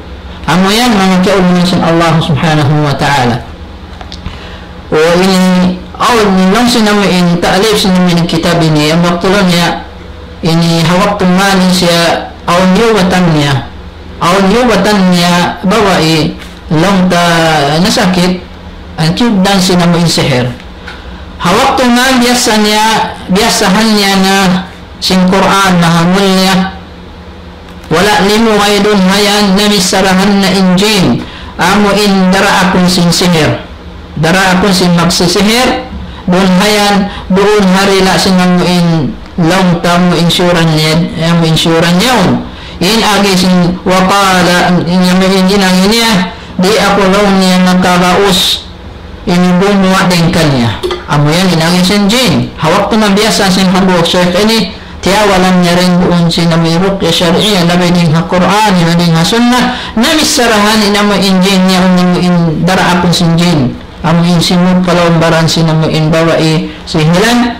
Amu yan, manga kiyaulungan sin Allah Subhanahu wa Ta'ala. O ini, awn laung sin amu in ta'lif sin amu in kitab ini, amu waktu laung niya, ini ha waktu mani siya, awn iyubatan niya, awn iyubatan niya babai, laung ta nasakit, awn kiyugdan sin amu in sihir. Ha waktu mani biyasa niya, biyasahan niya na sin Qur'an mahamulliya, wala' limugay duun hayan, namicharahan na in jin, amu in daraakun sin sihir. Daraakun sin magsisihir, duun hayan, duun ha rila sin amu in laung ta amu in siyuran niya, amu in siyuran yaun. In agi sin wa qala, in amu in agi niya, di' aku laung niya makagaus ini gumuwa' dayn kaniya. Amu yan in agi sin jin. Ha waktu nabiyasa sin hambuuk shaykh ini, tiyawalan niya dayn duun sin amu in ruqya shar'iyya, labi dayn ha Qur'an, labi dayn ha sunnah, namicharahan in amu in jin niya, amu in daraakun sin jin. Amu in simud pa lawm baran sin amu in babai sihilan,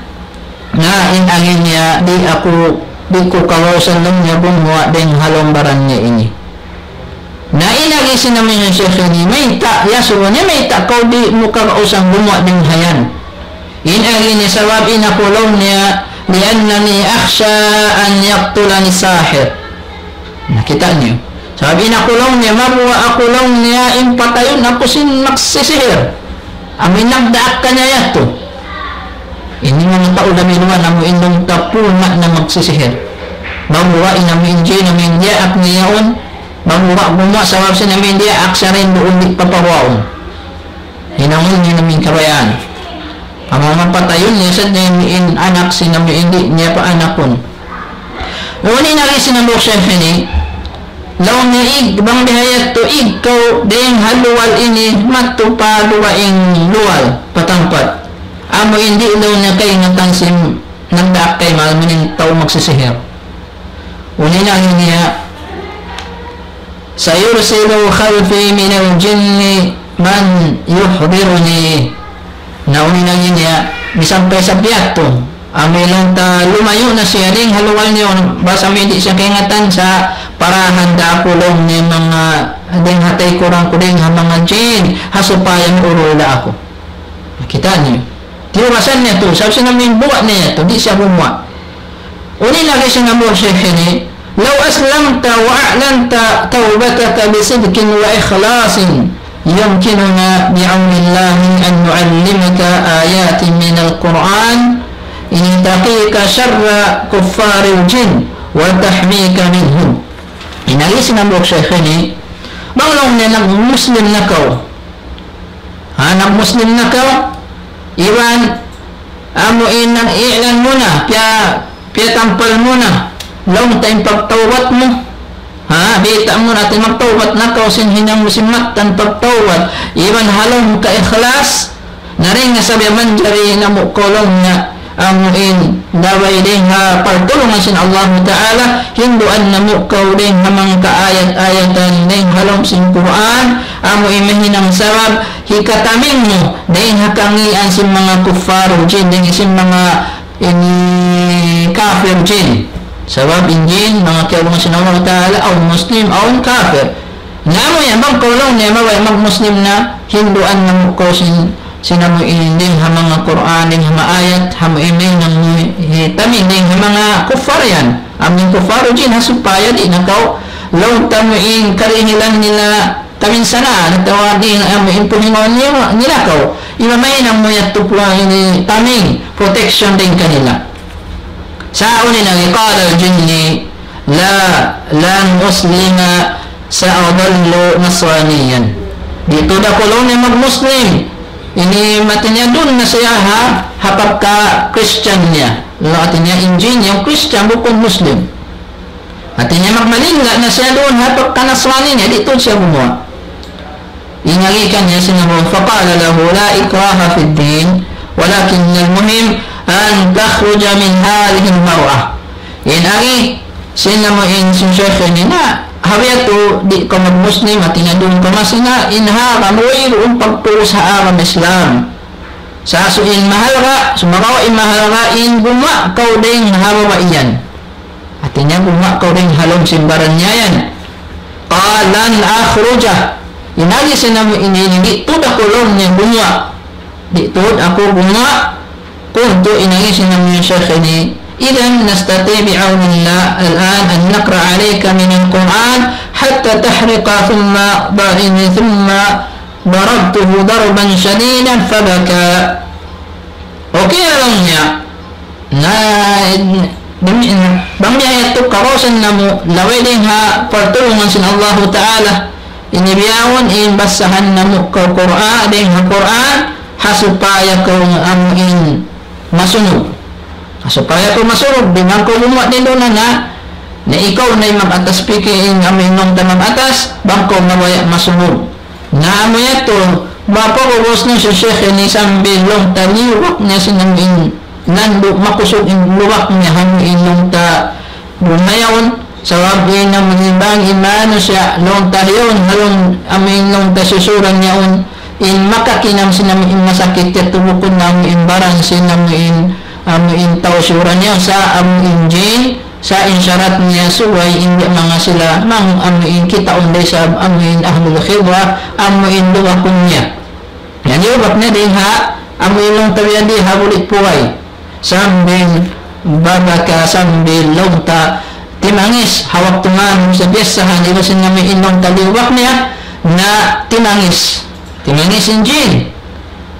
na in agi niya, di' aku, di' ku kagausan laung niya gumuwa' dayn ha lawm baran niya ini. Na in agi sin amu in shaykh ini, mayta', iyasubu niya, mayta' kaw di' mu kagausan gumuwa' dayn hayan. In agi niya sabab in aku laung niya, لأنني أخشى أن يقتلني الساحر. Na, kita' niyu. Sabab in aku laung niya, mabuga' aku laung niya, in patayun aku sin magsisihir. Amu in nagdaak kaniya yadtu. Ini manga tau lamiluan, amu in laung ta puna na magsisihir. Mabuga' in amu in jin, amu in diyaak niya yaun. Mabuga' gumuwa' sabab sin amu in diyaak siya dayn duun di' papahuwaun. Hinangun niya in amu in kabayaan. Amu mapatayun niya sadja in anak sin amu in di' niya pa anakun. Unu in agi sin amu shaykh ini, laung niya ig, bang biya' ha yadtu ig kaw dayn ha luwal ini, madtu pa dugaing luwal, pa tampat. Amu in di' laung niya kaingatan sin nagdaak kaymu, amu in tau magsisihir. Unu in agi niya, سيرسل خلفي من الجن من يحضرني. Na unu in agi niya, misan pa isab yadtu. Amu in laung ta lumayu' na siya dayn ha luwal niya, bang sa' di' siya kaingatan sa' parahan da aku laung niya manga dayn ha taykuran ku dayn ha manga jin, ha supaya miurul da aku. Kita' niyu. Tiyugasan niya yadtu, sabab sin amu in buga' niya yadtu, di' siya gumuwa'. Unu in agi sin amu shaykh ini, لو أسلمت وأعلنت توبتك بصدق وإخلاص يمكننا بعون الله أن نعلمك آيات من القرآن لتقيك شر كفار الجن وتحميك منهم. In agi sin amu shaykh ini, bang laung niya nag-Muslim na kaw, ha, nag-Muslim na kaw, iban amu in nag-i'lan mu na, piya, piyatampal mu na, laung ta in pagtawbat mu. Ha, biyayta' mu na, ati magtawbat na kaw sin hinang mu sin mattan pagtawbat, iban ha lawm kaikhlas, na dayn ha sabab manjari namu' kaw laung niya, amu in, labay dayn ha pagtulungan sin Allahu Ta'ala, hinduan namu' kaw dayn ha manga kaayat-ayatan dayn ha lawm sin Qur'an, amu in mahinang sabab, hikataming mu, dayn ha kangīan sin manga kuffar jin, dayn sin manga ini kafir jin. Sabab in jin, manga kiyaulungan sin Allah Ta'ala, awn Muslim, awn kafir. Na amu yan, bang kaw laung niya mabaya' mag-Muslim na, hinduan namu' kaw sin, sin amu in dayn ha manga Qur'an, dayn ha manga ayat, amu in mahinang mu hitaming dayn ha manga kuffar yan. Amu in kuffar jin, ha supaya di' na kaw laung ta amu in karihilan nila kaminsanaan, atawa di' na amu in puhingawan nila, nila kaw. Iban mahinang mu yadtu puwa' ini taming, protection dayn kanila. Sa' unu in agi, قال الجني لا، لن أسلم، سأظل نصرانيا. Di' tuud aku laung niya mag-Muslim. Ini hati niya duun na siya ha, ha pagka-Christian niya. Laung hati niya in jin yan Christian, bukun Muslim. Hati niya magmalingga na siya duun ha pagka-Nasrani niya, di' tuud siya gumuwa'. In agi kaniya sin Nabi, فقال له: لا إكراه في الدين، ولكن المهم أن تخرج من هذه البوءة. In agi sin Nabi, in sin Shaykh ini na, ha biya' yadtu di' kaw mag-Muslim, hati niya duun kaw masi na, in ha kamu wayruun pagpuus ha agama Islam. Sa' in mahalga', sumagawa' in mahalga', in gumuwa' kaw dayn ha babai yan. Hati niya gumuwa' kaw dayn ha lawm sin baran niya yan. قال: لن أخرج. In agi sin Nabi ini, di' tuud aku laung niya gumuwa'. Di' tuud aku gumuwa'. قلت, in agi sin Nabi Shaykh ini, إذن نستطيع بعون الله الآن أن نقرأ عليك من القرآن حتى تحرق، ثم ض-، ثم ضربته ضربا شديدا فبكى. Okay na laung niya. Na, bang, bang biya' yadtu kabawsan namu', labi dayn ha partulungan sin Allahu Ta'ala. Ini bihaun in basahan namu' kaw Qur'an, dayn ha Qur'an, ha supaya kaw amu in masunug. Ha supaya kaw masunug, di' man kaw gumuwa' dayn duun na, na ikaw na in mag-atas piki in amu in laung ta mag-atas, bang kaw mabaya' masunug. Na amu yadtu, mapagubus na sin Shaykh ini sambil laung ta liyubak niya sin amu in landu', makusug in lubak niya ha amu in laung ta dunya yaun, sabab in amu in bang in manusiya' laung ta yaun, ha lawm amu in laung ta siyuran yaun, in makakinam sin amu in masakit yadtu bukun na amu in baran sin amu in, amu in tau siyuran yaun, sa' amu in jin, sa' in sarat niya subay in di' manga sila mang amu in kitaun da isab amu in ahlul khibra, amu in lubakun niya. Yan liyubak niya dayn ha, amu in laung ta biya' di ha bulik puway. Sambil babaka, sambil laung ta timangis, ha waktu ngān sa biyasahan, iban sin amu in laung ta liyubak niya, na timangis. Timangis in jin.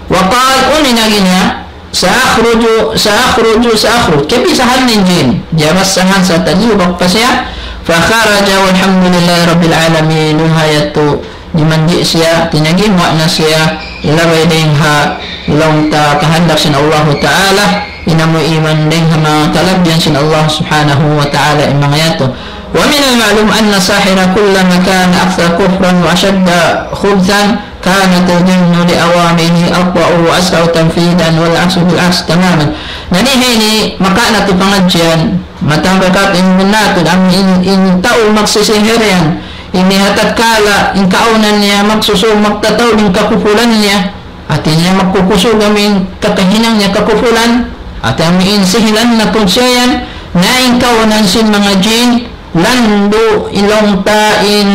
وقال, unu in agi niya, سأخرج، سأخرج، سأخرج. Kiyabisahan in jin. Diyabasahan sa' taliyubak pa siya. فخرج والحمد لله رب العالمين. Duun ha yadtu, dimandi siya, tinagimuwa' na siya, ilabay dayn ha laung ta kahandak sin Allahu Ta'ala, in amu iban dayn ha manga kalabbihan sin Allah Subhanahu wa Ta'ala, in manga yadtu. ومن المعلوم أن الساحر كلما كان أكثر كفرا وأشد خبثا كانت الجن لأوامره أقوى وأسرع تنفيذا والعكس بالعكس تماما. Na di ha ini, makawa' natu' pangadjian, matang bakat in bunnal, amu in, in tau magsisihir yan, ini ha tatkala, in kaawnan niya magsusu-, magtataud in kakufulan niya, hati niya magkukusug amu in kakahinang niya kakufulan, hati amu in sihilan na tuud siya yan, na in kaawnan sin manga jin, landu' in laung ta in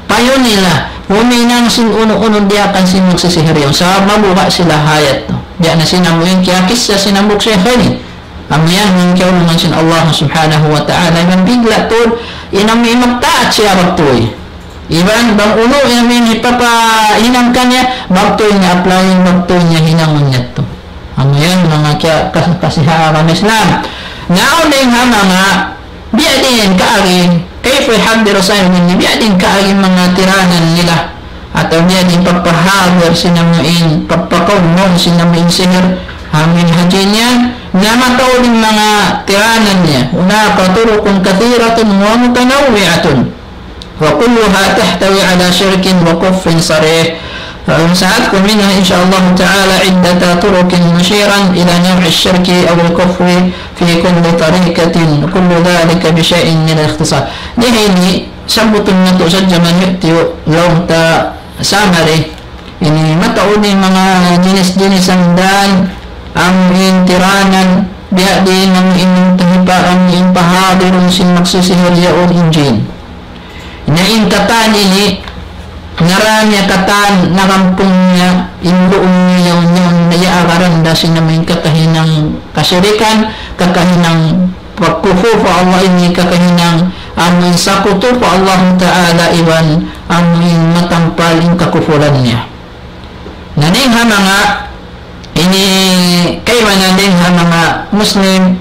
payu nila, huminang sin unu-unu diyaak sin magsisihir yaun. Sabab mabuga' sila ha yadtu. Biya' na sin amu in kiyakissa sin hambuuk shaykh ini. Amu yan in kiyaulungan sin Allah Subhanahu wa Ta'ala. Iban bigla' tuud, in amu in magtaat siya magtuy. Iban bang unu in amu in hipapahinang kaniya, magtuy niya apply, magtuy niya hinangun yadtu. Amu yan manga kiya-, kas-, kasiha agama Islam. Na awn dayn ha manga biya' diin kaagi, كيف يحذر صاحب الجن, biya' diin kaagi manga tiranan nila. Atawa biya' diin pagpahadhir sin amu in, pagpakaun sin amu in sihir, amu in ha jin yan, na mataud in manga tiranan niya. هناك طرق كثيرة ومتنوعة. وكلها تحتوي على شرك وكفر صريح. سأذكر منها إن شاء الله تعالى عدة طرق مشيرا إلى نوع الشرك أو الكفر في كل طريقة، كل ذلك بشيء من الاختصار. Di ha ini, sabbutun natu' sadja man yuktiyu laung ta summary. Ini mataud in manga jinis-jinis amdan, amu in tiranan, biya' diin amu in tahipa, amu in pahadhirun sin magsisihir yaun in jin. Na in katan ini, ngaran niya katan, nakampung niya, in duun niya yaun, yaun, na iyaagaran da sin amu in kakahinang kasirikan, kakahinang pagkufur pa Allah ini, kakahinang amu in sakutu pa Allah Ta'ala iban amu in matampal in kakufuran niya. Na dayn ha manga ini kaibanan dayn ha manga Muslim,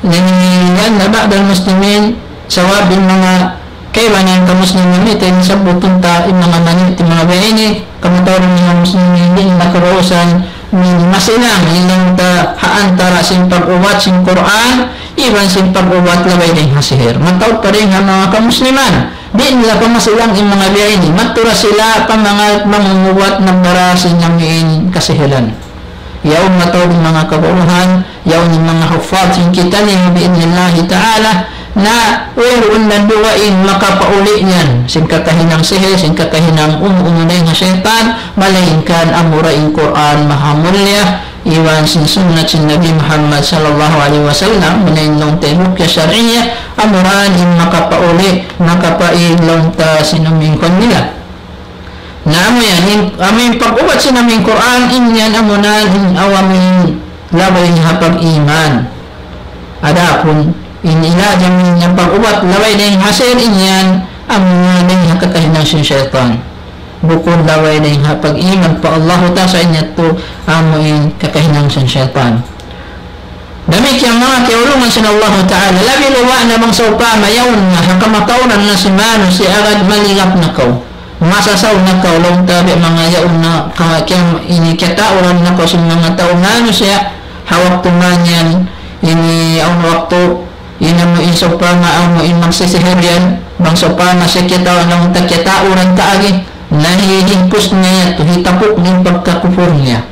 na ini yan na ba'dal Muslimin, Sabab in manga kaibanan kamuslimin ini, in sabbutun ta in manga mani, in manga biya' ini, kamatauran manga muslimin ini, in makarusan, in masilang, in laung ta ha antara sin pag-ubat sin Qur'an, iban sin pag-ubat labay dayn ha sihir. Mataud pa dayn ha manga kamusliman, di' nila pa masilang in manga biya' ini, matura sila pa manga mangubat nagdara sin namiin kasihilan. Yaun mataud in manga kaguruhan, yaun in manga huffaz sin kitaniyu bi'idhnillahi ta'ala, na wayruun na dugaing makapauli' niyan sin kakahinang sihir, sin kakahinang unu-unu dayn ha saytan, malaingkan amura in Qur'an mahamulliya, iban sin sunnat sin Nabi Muhammad sallallahu alayhi wasallam, muna in laung ta in ruqya shar'iyya, amura in makapauli', makapaig laung ta sin amu in kuwan nila. Na amu yan, in, amu in pag-ubat sin amu in Qur'an, in yan amuna in awn amu in labay ha pag-iman. Adapun in ilajan in pag-ubat labay dayn ha sihir, in yan amuna dayn ha kakahinang sin saytan. Bukun labay dayn ha pag-iman pa Allahu Ta'ala, sa' in yadtu amu in kakahinang sin saytan. Damikkiyan manga kiyaulungan sin Allahu Ta'ala, labi awla na bang sawpama yaun na ha kamatauran na sin manusiya' agad malingap na kaw. Masasaw na kaw, laung ta biya' manga yaun na ka-, kiyam-, ini kiyatauran na kaw sin manga tau manusiya', ha waktu man yan, ini awn waktu, in amu in sawpama amu in magsisihir yan, bang sawpama siya kiyatauran, laung ta kiyatauran ta agi, na hihingpus niya yadtu, hitapuk niya in pagkakupur niya.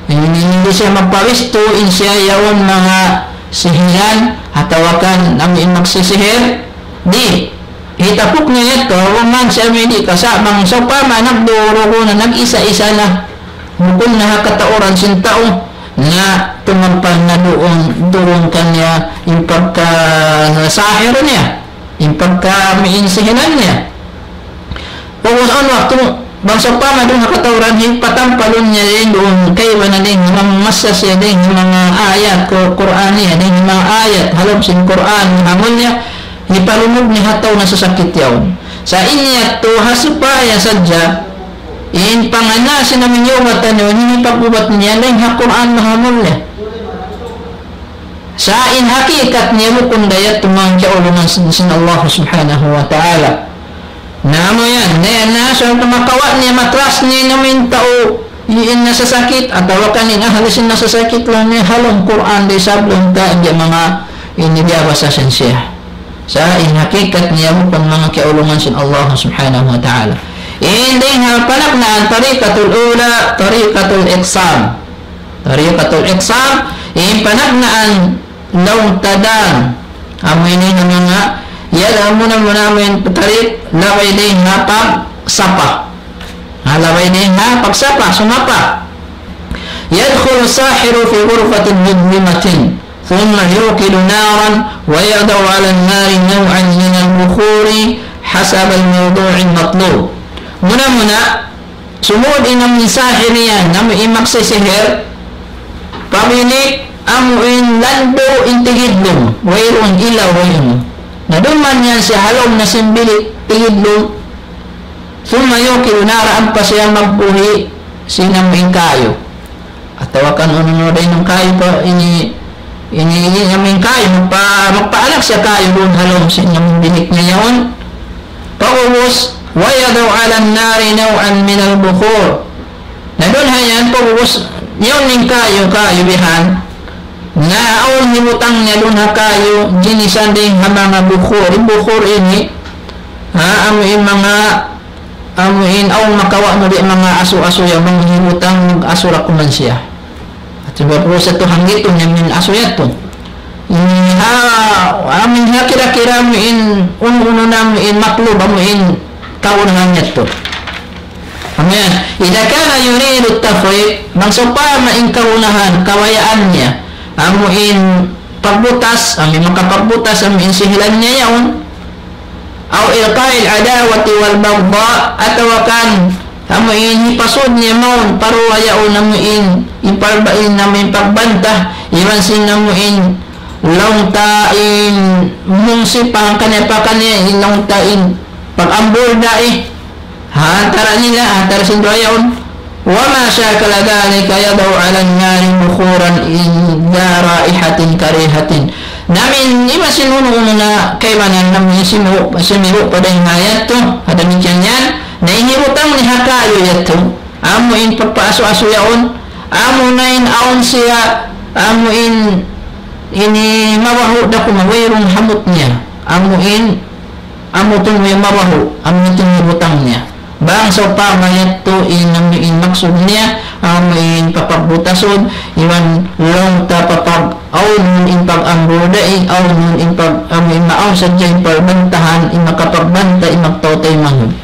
Ini, ini di' siya magpabistu, in siya yaun manga sihiran, atawa kan amu in magsisihir, di'. Hitapuk niya yadtu, awn man siya midi kasa, bang sawpama nagdurugo na, nag-isa-isa na, bukun na ha katauran sin tau, na tumampal na duun, duun kaniya in pagka-sahir niya, in pagka-miin sihiran niya. Pag'ubus awn waktu, bang sawpama duun ha katauran, hipatampalun niya dayn duun, kaibanan dayn, mamasa siya dayn, manga ayat, Qur-, Qur'aniyya, dayn, manga ayat, ha lawm sin Qur'an, ha mulliya, hipalunug niya ha tau nasasakit yaun. Sa' in yadtu, ha supaya sadja, in pangana sin amu in iyubatan yaun, in pag-ubat niya, dayn ha Qur'an mahamulliya. Sa' in hakikat niya bukun da yadtu manga kiyaulungan sin, sin Allah Subhanahu wa Ta'ala. Na amu yan, na yan na, so, makawa' niya, matras niya in amu in tau, in nasasakit, atawa kan in ahli sin nasasakit laung niya, ha lawm Qur'an da isab laung ta, in manga ini biyabasa sin siya. Sa' in hakikat niya bukun manga kiyaulungan sin Allah Subhanahu wa Ta'ala. In dayn ha panagnaan, tariqatul ula, tariqatul iqsam. Tariqatul iqsam, in panagnaan laung ta dan. Amu ini in manga, yan amu na muna amu in tariq, labay dayn ha pagsapa. Ha, labay dayn ha pagsapa, sumapa. يدخل الساحر في غرفة مظلمة ثم يوقد نارا ويضع على النار نوعا من البخور حسب الموضوع المطلوب. Muna-muna, sumud in amu in sahir yan, amu in magsisihir, pa bilik amu in landu' in tigidlum, wayruun ilaw, wayruun. Na duun man yan siya ha lawm na sin bilik tigidlum, ثم يوقد نارا, ampa siya magbuhi' sin amu in kayu. Atawa kan unu-unu dayn ha kayu pa ini, ini, ini amu in kayu, magpa-, magpaanak siya kayu duun ha lawm sin amu in bilik niya yaun. Pag'ubus, ويضع على النار نوعا من البخور. Na duun ha yan, pag'ubus, yaun in kayu, kayu bihan. Na awn hibutang niya duun ha kayu, ginisan dayn ha manga bukhur. In bukhur ini, ha, amu in manga, amu in awn makawa' mu di' manga asu-asu yan, bang hibutang mag-asu ra kuman siya. At sabab usa tu hanggitu niya in asu yadtu. Ini ha, amu in ha kira-kira amu in unu-unu na amu in matlub amu in kaunahan yadtu. Amu yan, إذا كان يريد التفريق, bang sawpama in kaunahan, kabayaan niya, amu in pagbutas, amu in makapagbutas, amu in sihilan niya yaun, أو إلقاء العداوة والبغضاء, atawa kan amu in hipasud niya mawn, paruwa yaun amu in, in palbain amu in pagbanta, iban sin amu in laung ta in mungsi pa hangkaniya-pakaniya, in laung ta in pag-ambul da eh. Ha antara nila, ha antara sin duwa yaun. وما شاكل ذلك يضع على النار بخورا ذا رائحة كريهة. Na amu in iban sin unu-unu na kaibanan na amu in simiru', simiru' pa dayn ha yadtu, ha damikkiyan yan, na in hibutang niya ha kayu yadtu, amu in pagpaasu-asu yaun, amu na in awn siya, amu in ini mabahu' da kuman wayruun hamut niya, amu in amu tuud in mabahu', amu tuud in hibutang niya. Bang sawpama yadtu in amu in maksud niya, amu in papagbutasun, iban laung ta papag-, awn in pag-ambuda, in awn in pag-, amu in maawn sadja in pagbantahan, in makapagbanta, in magtaw taymanghud.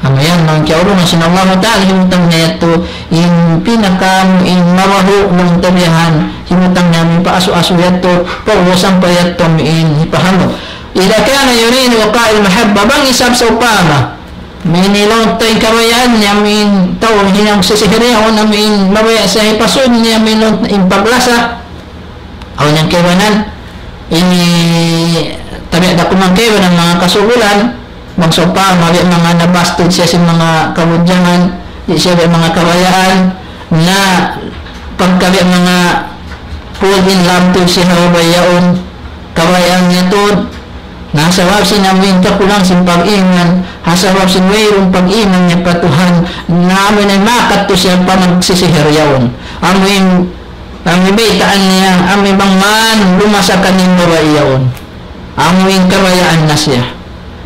Amu yan, manga kiyaulungan sin Allahu Ta'ala, hibutang niya yadtu, in pinaka amu in mabahu', laung ta biya' han, hibutang niya amu in paasu-asu yadtu, pag'ubus sampay yadtu amu in hipahamut. إذا كان يريد وقاء المحبة, bang isab sawpama, amu in laung ta in kabayaan niya, amu in tau hinang sisihir yaun, amu in mabaya' siya hipasud niya, amu in laung in paglasa, awn yan kaibanan, ini tabiat da kuman kaibanan manga kasugulan, bang sawpama, biya' manga nabastud siya sin manga kabudjangan, di' siya biya' manga kabayaan, na pagka biya' manga pull in love tuud siya ha babai yaun, kabayaan niya tuud, na sabab sin amu in kakulang sin pag-iman, ha sabab sin wayruun pag-iman niya pa Tuhan, na amu in makadtu siya pa magsisihir yaun. Amu in, amu in baytaan niya, amu in bang man lumasa kaniya in babai yaun. Amu in kabayaan na siya.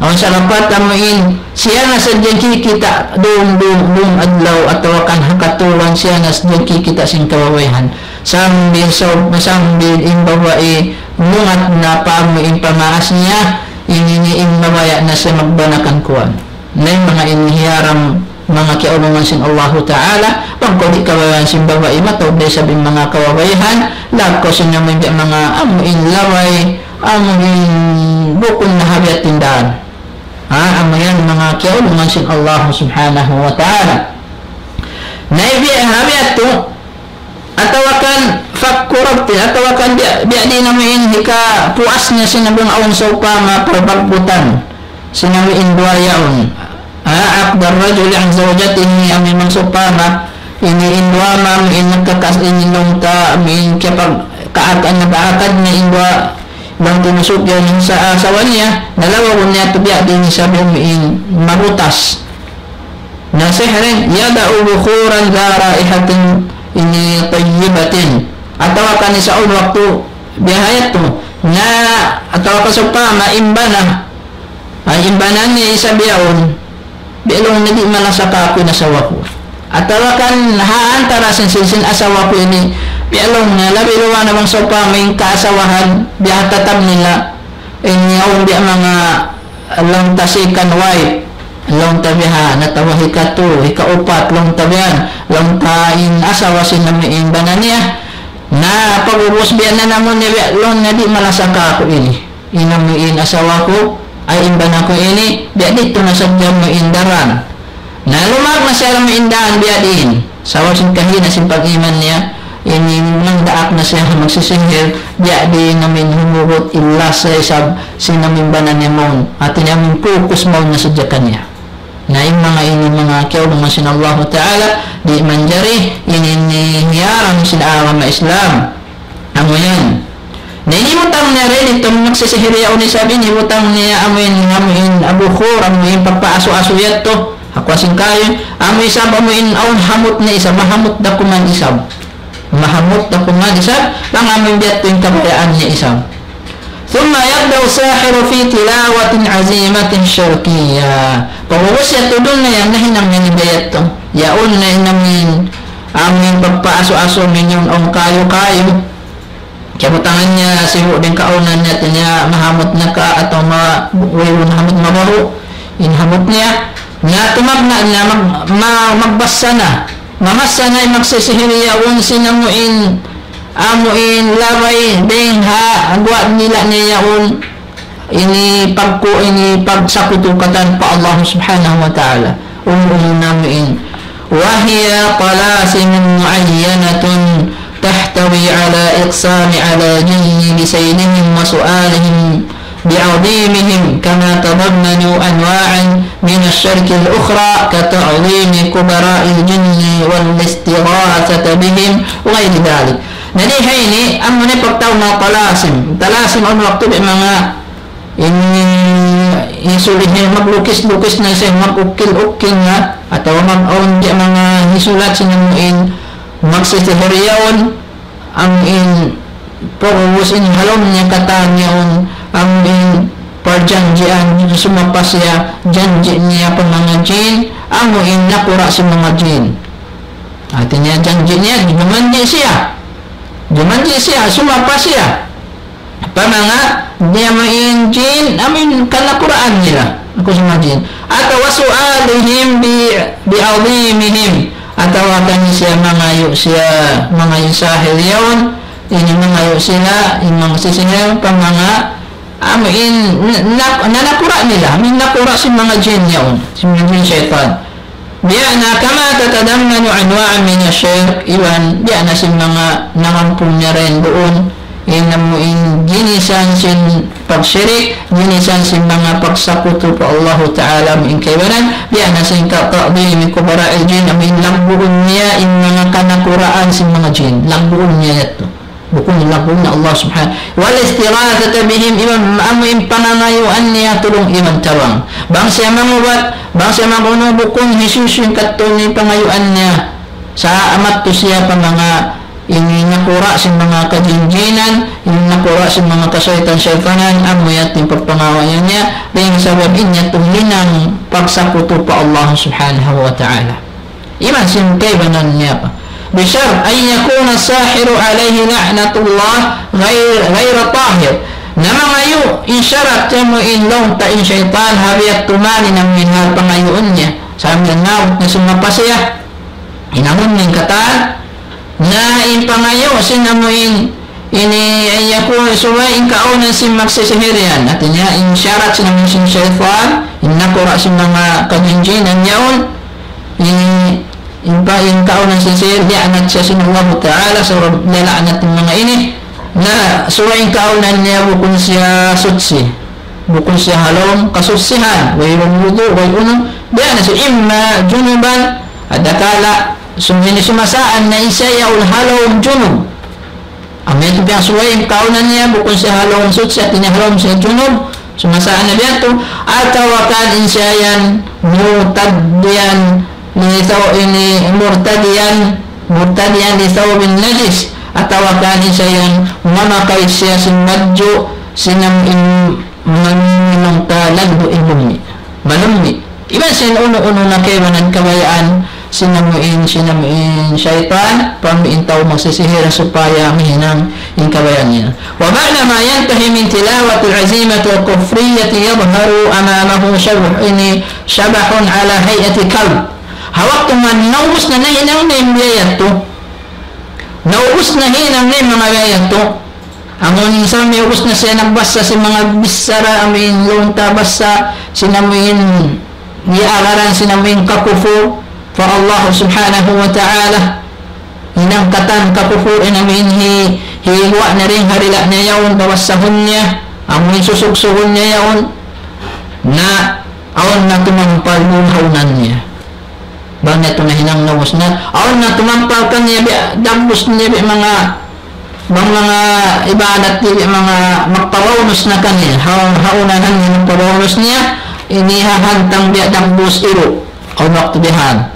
Awn sarapat amu in, siya na sadja in kikita', dum, dum, dum adlaw, atawa kan ha katuran, siya na sadja in kikita' sin kababaihan. Sambil sa-, sambil in babai, mungat na pa amu in pamaas niya, ini, ini in mabaya' na siya magbana kan kuwan. Na in manga ini hiyaram, manga kiyaulungan sin Allahu Ta'ala, bang kaw di' kabayaan sin babai, mataud da isab in manga kababaihan, lakaw sin amu in manga amu in laway, amu in bukun na ha biya' tindahan. Ha, amu yan manga kiyaulungan sin Allah Subhanahu wa Ta'ala. Na in biya' ha biya' yadtu, atawa kan fakku raqabah, atawa kan biya', biya' diin amu in hikapuas niya sin amu in awn sawpama parbagbutan sin amu in duwa yaun. Ha, عقد الرجل عن زوجته, amu in bang sawpama, ini in duwa ma, amu in nagkakas-, ini laung ta, amu in kiyapag-, kaakad, nag-aakad niya in duwa, bang tinusuk yan sa asawa niya, na lawagun niya tuud biya' diin isab amu in mabutas. Na sihir, يدع بخورا ذا رائحة ini طيبة. Atawa kan isab awn waktu biya' ha yadtu. Na, atawa kan sawpama in bana, ay, in bana niya isab yaun, biya' laung niya di' malasa kāku' in asawa ku. Atawa kan ha antara sin, sin, sin asawa ku ini, biya' laung niya, labi-labi na bang sawpama in kaasawahan, biya' ha tatab nila, in yaun biya' manga laung ta second wife, laung ta biya' ha, natawa hikatu, hikaupat, laung ta biya' yan, laung ta in asawa sin amu in bana niya, na pag'ubus biya' na namu' niya, biya' laung niya di' malasa kāku' ini. In amu in asawa ku, ay in bana ku ini, biya' didtu na sadja amu in daran. Na lumag na siya amu in daran biya' diin. Sabab sin kahina' sin pag-iman niya, ini nagdaak na siya magsisihir, biya' diin amu in humugut in lasa isab sin amu in bana niya mawn. Hati niya amu in focus mawn na sadja kaniya. Na in manga ini manga kiyaulungan sin Allahu Ta'ala, di' manjari, ini in hiyaram sin agama Islam. Amu yan. Na in hibutang niya rin, in magsisihir yaun isab in hibutang niya amu in, amu in bukhur, amu in pagpaasu-asu yadtu. Aku asing kayu, amu isab amu in awn hamut niya isab, mahamut da kuman isab. Mahamut da kuman isab, bang amu in biya' yadtu in kabayaan niya isab. ثم يبدأ الساحر في تلاوة عزيمة شرقية. Pag'ubus yadtu duun na yan, nahinang na in biya' yadtu. Yaun na in amu in, amu in pagpaasu-asu amu in yaun awn kayu-kayu. Kiyabutangan niya, sibu' da in kaawnan niya, hati niya mahamut na ka, atawa ma-, wayruun hamut, mabahu' in hamut niya. Na tumagna' na mag-, ma-, magbassa na. Mamassa na in magsisihir yaun sin amu in, amu in labay dayn ha guwa' nila niya yaun. Ini pagku-, ini pagsakutu katan pa Allah Subhanahu wa Ta'ala. Unu-unu na amu in. وهي طلاسم معينة تحتوي على إقسام على جن بسيلهم وسؤالهم بعظيمهم، كما تضمنوا أنواعا من الشرك الأخرى كتعظيم كبراء الجن والاستغاثة بهم وغير ذلك. Jadi ha ini, amu na in pagtawagun talasim. Talasim awn waktu di' manga ini, ini sulihin maglukis-lukis na siya, mag-ukil-ukil na, atawa mag-awn di' manga hisulat sin amu in magsisihir yaun, amu in pag'ubus in ha lawm niya katan yaun, amu in parjanjian, sumapa siya, janji' niya pa manga jin, amu in nakura' sin manga jin. Hati niya janji' niya, jumanji' siya. Jumanji' siya, sumapa siya. Pa manga, niya amu in jin, amu in kanakuraan nila. Aku sa manga jin. Atawa su'alihim bi, bi azimihim. Atawa kan siya mangayu' siya, mangayu' sahir yaun. Ini mangayu' sila, in magsisihir, pa manga, amu in, na, na, nakura' nila. Amu in nakura' sin manga jin yaun. Sin manga jin saytan. Biya' na كما تتضمن أنواعا من الشرك, iban biya' na sin manga nangampun niya dayn duun, in amu in ginisan sin pagshirik, ginisan sin manga pagsakutu pa Allahu Ta'ala amu in kaibanan, biya' na sin كتعظيم كبراء الجن, amu in lagguun niya in manga kanakuraan sin manga jin, lagguun niya yadtu. Bukun lagguun na Allah Subhanahu. والاستغاثة بهم, iban amu in pangangayuan niya tulung iban tabang. Bang siya mangubat, bang siya mag-unu, bukun hisiyu-siyu in kadtu in pangayuan niya. Sa' amu yadtu siya pa manga ini nakura' sin manga kajinjinan, ini nakura' sin manga kasaytan-saytanan, amu yadtu in pagpangayuan niya, dayn ha sabab in yadtu hinang pagsakutu pa Allah Subhanahu wa Ta'ala. Iban sin kaibanan niya pa. بشرط أن يكون الساحر عليه لعنة الله غير، غير طاهر. Na mangayu', in sharat niya amu in laung ta in saytan, ha biya' tuud in amu in hal pangayuun niya. Sambil naut na sumapa siya. Hinangun niya in katan. Na in pangayu' sin amu in ini, أن يكون, subay in kaawnan sin magsisihir yan. Hati niya, in sharat sin amu in sin saytan, in nakura' sin manga kajinjinan yaun, ini, in pa, in kaawnan sin sihir, liyaanat siya sin Allahu Ta'ala, sabab nila'anat in manga ini. Na, subay in kaawnan niya bukun siya suchi. Bukun siya ha lawm kasuchihan, wayruun wudu', way unu. Biya' na siya, إما جنبا, adakala, sum-, ini sumasaan na in siya yaun ha lawm junub. Amu yadtu biya' subay in kaawnan niya, bukun siya ha lawm suchi, hati niya ha lawm siya junub, sumasaan na biya' yadtu, atawa kan in siya yan مرتديا لثو-, ini مرتديا، مرتديا لثوب نجس, atawa kan in siya yan mamakay siya sin badju', sin amu in manginum ta laggu' in lummi'. Malummi'. Iban sin unu-unu na kaibanan kabayaan, sin amu in, sin amu in saytan, pa amu in tau magsisihir supaya mahinang in kabayaan niya. وبعدما ينتهي من تلاوة العزيمة الكفرية يظهر أمامه شبح، ini شبح على هيئة كلب. Ha waktu man naubus na nahinang na in biya' yadtu. Naubus na hinang na in manga biya' yadtu. Amun sa' miubus na siya nagbasa sin manga bichara, amu in laung ta basa, sin amu in niya agaran, sin amu in kakufur pa Allah Subhanahu wa Ta'ala. Hinang katan kakufur in amu in hi-, higuwa' na dayn ha dila' niya yaun, babasahun niya, amu in susugsugun niya yaun, na awn na tumampal duun ha unan niya. Bang niya tuud nahinang naubus na, awn na tumampal kaniya biya' dagbus niya biya' manga, bang manga ibadat niya biya' manga magpabaunus na kaniya, ha, ha unahan niya magpabaunus niya, ini hahantang biya' dagbus iru', awn waktu bihan.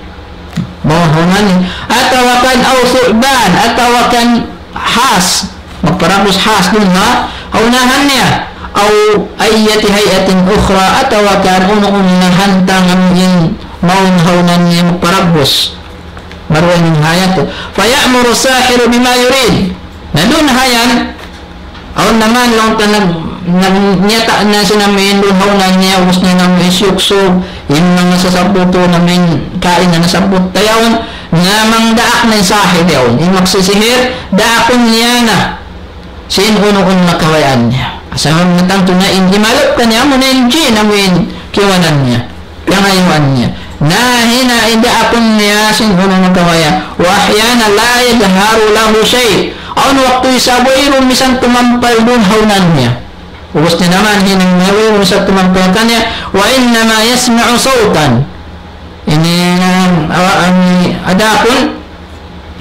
Mawhungan niya. Atawa kan, أو ثعبان, atawa kan has, magparagbus has duun ha, ha unahan niya. أو أية هيئة أخرى, atawa kan unu-unu na hantang amu in mawn ha unan niya magparagbus. Maruwa in ha yadtu. فيأمر الساحر بما يريد. Na duun ha yan, awn na man laung ta nag-, nag-, niyata' na sin amu in duun ha unan niya, ubus na in amu in siyuksug, in manga sasabbutun amu in kaina nasabbut ta yaun, na mangdaak na in sahir yaun. In magsisihir, daakun niya na sin unu-unu na kabayaan niya. Asal na tantu na in imalup kaniya amu na in jin amu in kiyawanan niya. Piyangayuan niya. Na hinang in daakun niya sin unu na kabaya'. وأحيانا لا يظهر له شيء. Awn waktu isab wayruun misan tumampal duun ha unan niya. Ubus niya na man hinang niya wayruun misan tumampal kaniya. وإنما يسمع صوتا. Ini na, awa, ini, adapun,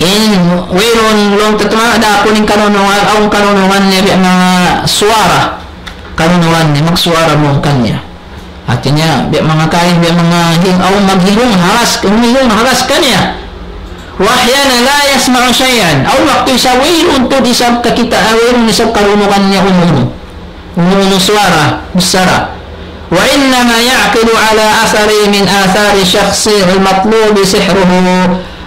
in, wayruun laung Tumama da aku ning kanunungan, awn kanunungan niya biya' manga suwara. Kanunungan niya, magsuwara mu kaniya. Hati niya, biya' manga kain, biya' manga hing, awn maghirung haras, humihirung haras kaniya. وأحيانا لا يسمع شيئا. Awn waktu isab wayruun tuud isab kakita', wayruun isab kanunungan niya unu-unu. Unu-unu suwara, bichara. وإنما يعقد على أثر من آثار الشخص المطلوب سحره.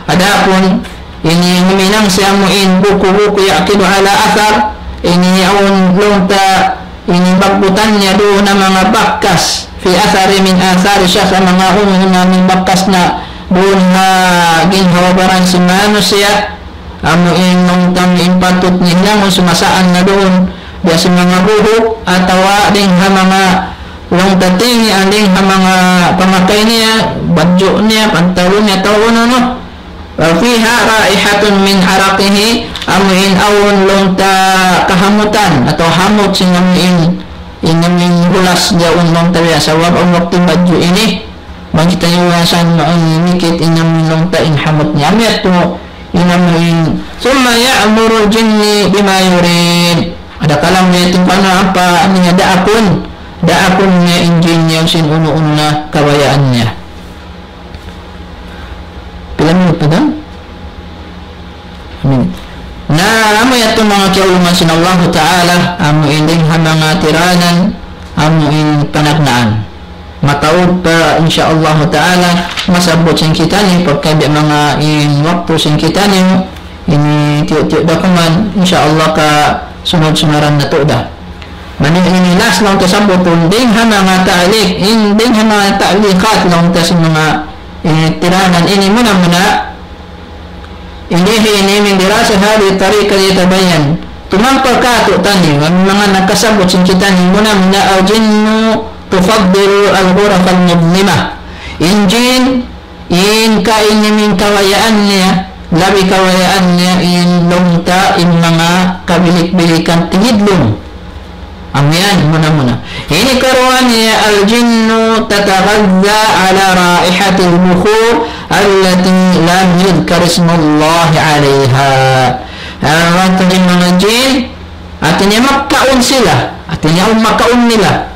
Adapun ini huminang siya amu in buku-buku يعقد على أثر, ini awn laung ta ini bagbutan niya duun na manga bakas, في أثر من آثار الشخص, manga unu-unu na manga bakas na duun ha ginhawa-baran sin manusiya', amu in laung ta in patut niya hinangun sumasaan na duun, biya' sin manga buhuk, atawa dayn ha manga laung ta tingi', dayn ha manga pamakay niya, badju' niya, pantalun niya, atawa unu-unu. وفيها رائحة من عرقه, amu in awn laung ta kahamutan, atawa hamut sin amu in, in amu in hulas yaun laung ta biya', sabab awn waktu badju' ini, bang kitaniyu biya' sa in manga mikit in amu in laung ta in hamut niya. Amu yadtu in amu in, ثم يأمر الجن بما يريد. Ada kalam niya tumpa na apa niya daakun, daakun niya in jin niya sin unu-unu na kabayaan niya. Pila minit pa dayn? Minit. Na, amu yadtu manga kiyaulungan sin Allahu Ta'ala, amu in dayn ha manga tiranan, amu in panagnaan. Mataud pa, insya Allahu Ta'ala, masabbut sin kitaniyu, pagka biya' manga in waktu sin kitaniyu, ini tiyu'-tiyu' da kuman, insya Allah kasunud-sunaran natu' da. Mani ini last laung ta sabbutun, dayn ha manga ta'liq, in dayn ha manga ta'liqat laung ta sin manga, eh, tiranan ini muna-muna, ini, ini من دراسة هذه الطريقة يتبين. Tumampal kātu'niyu, in manga nakasabbut sin kitaniyu, muna-muna الجن تفضل الغرف المظلمة. In jin, in kain niya in kabayaan niya, labi kabayaan niya in laung ta in manga kabilik-bilikan tingidlum. Amu yan, muna-muna. Ini karuwa niya, الجن تتغذى على رائحة البخور التي لم يذكر اسم الله عليها. Amu in manga jin, hati niya magkaun sila, hati niya awn makaun nila.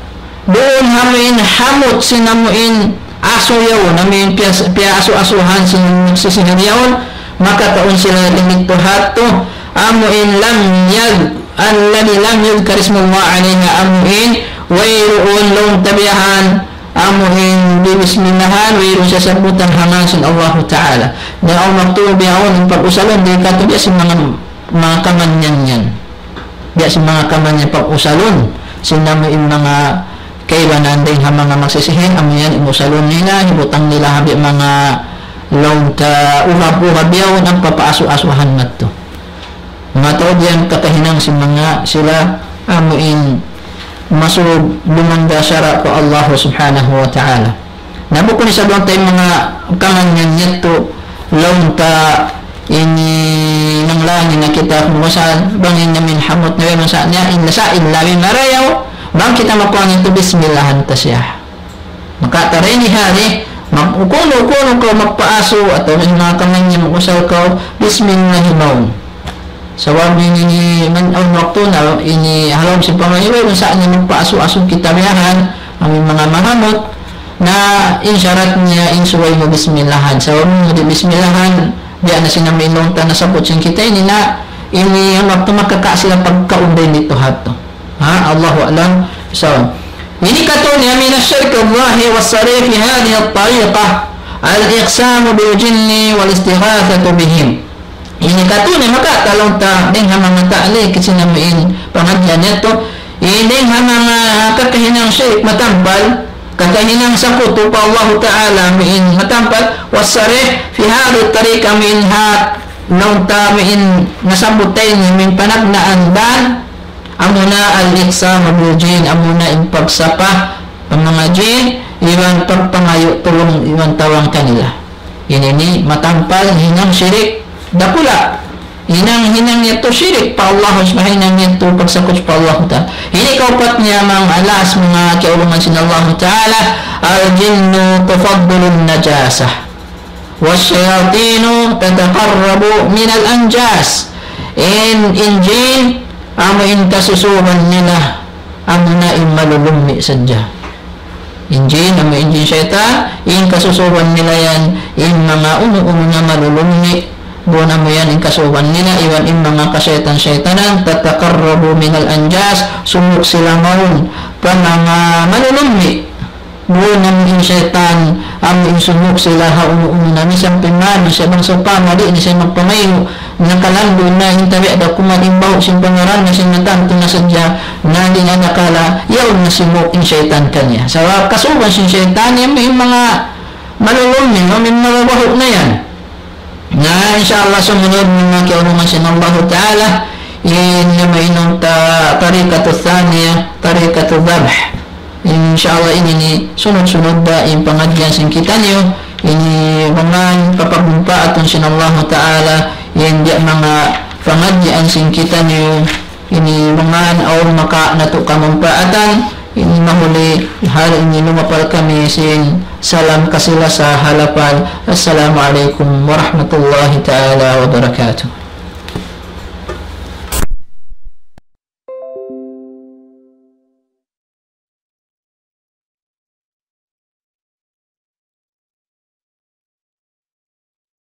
Duun ha amu in hamut sin amu in asu yaun, amu in piya-, piyaasu-asuhan sin magsisihir yaun, makakaun sila dayn didtu ha yadtu, amu in لم يذ-، الذي لم يذكر اسم الله عليها, amu in wayruun laung ta biyahan, amu in bibismillahan, wayruun sasabbutan ha ngan sin Allahu Ta'ala. Na awn waktu biya' yaun in pag-usalun, di' katu' biya' sin manga, manga kamanyan yan. Biya' sin manga kamanyan pag-usalun, sin amu in manga kaibanan dayn ha manga magsisihir, amu yan in usalun nila, hibutang nila ha biya' manga laung ta uhab-uhab yaun, ampa paasu-asuhan madtu. Mataud yan kakahinang sin manga sila, amu in masug lumanda sara' pa Allah Subhanahu wa Ta'ala. Na bukun isab laung ta in manga kamanyan yadtu, laung ta ini nanglangi na kita kung saan, bang in amu in hamut na masa niya, in lasa, in labi marayaw, bang kita makuan yadtu, bismillahan ta siya. Maka ta dayn di ha ini, mag-, kunu-kunu kaw magpaasu, atawa in manga kamanyan mag-usal kaw, bismillah mawn. Sabab ini, ini, man, awn waktu na, ini, ha lawm sin pamahirap, kung saan niya magpaasu-asu kita biyahan, amu in manga mahamut, na in sarat niya, in subay mu bismillahan. Sabab mu di' bismillahan, biya' na sin amu in laung ta nasabbut sin kita ini na, ini awn waktu makaka' sila pagkaun dayn didtu ha yadtu. Ha, Allahu a'lam. So, ini katu' niya من الشرك الظاهر والصريح في هذه الطريقة الإقسام بالجن والاستغاثة بهم. Ini katu' niya maka ta laung ta dayn ha manga ta'liq sin amu in pangadjian yadtu. Ini dayn ha manga kakahinang shirik matampal, kakahinang sakutu pa Allahu Ta'ala amu in matampal, والصريح في هذه الطريقة amu in ha laung ta amu in nasabbut ta ini amu in panagnaan dan, amuna الإقسام بالجن, amuna in pagsapa pa manga jin, iban pagpangayu' tulung iban tawang kanila. Ini ini matampal hinang shirik dakula'. Hinang, hinang yadtu shirik pa Allah Subhanahu, hinang yadtu pagsakutu pa Allah Ta'ala. Ini kaupat niya manga alas, manga kiyaulungan sin Allah Ta'ala, الجن تفضل النجاسة والشياطين تتقرب من الأنجاس. In, in jin, amu in kasusuban nila, amu na in malulummi' sadja. In jin, amu in jin saytan, in kasusuban nila yan, in manga unu-unu na malulummi', duun amu yan in kasusuban nila, iban in manga kasaytan-saytanan, تتقرب من الأنجاس, sumuk sila mawn, pa manga malulummi'. Duun amu in saytan, amu in sumuk sila ha unu-unu na misan pa manu siya bang sawpama di' na siya magpamayhu', nakalandu' na in tabiat da kuman in bahu' sin pangaran na sin natantu na sadja, na di' na nakala, yaun na simuk in saytan kaniya. Sabab kasuban sin saytan, yan in manga malulummi', no, in manga bahu' na yan. Na, insha Allah, sumunud manga kiyaulungan sin Allahu Ta'ala, in namainun ta tariqatu thaniya, tariqatu dhabh. Insha Allah, ini in sunud-sunud da in pangadjian sin kitaniyu, ini manga kapagumpaatun sin Allahu Ta'ala, in di' manga pangadjian sin kitaniyu, ini manga awn maka natu' kamumpaatan, ini mahuli hal ini lumapal kami sin salam kasi-lasa ha lapal. Assalamu alaykum warahmatullahi ta'ala wabarakatuh.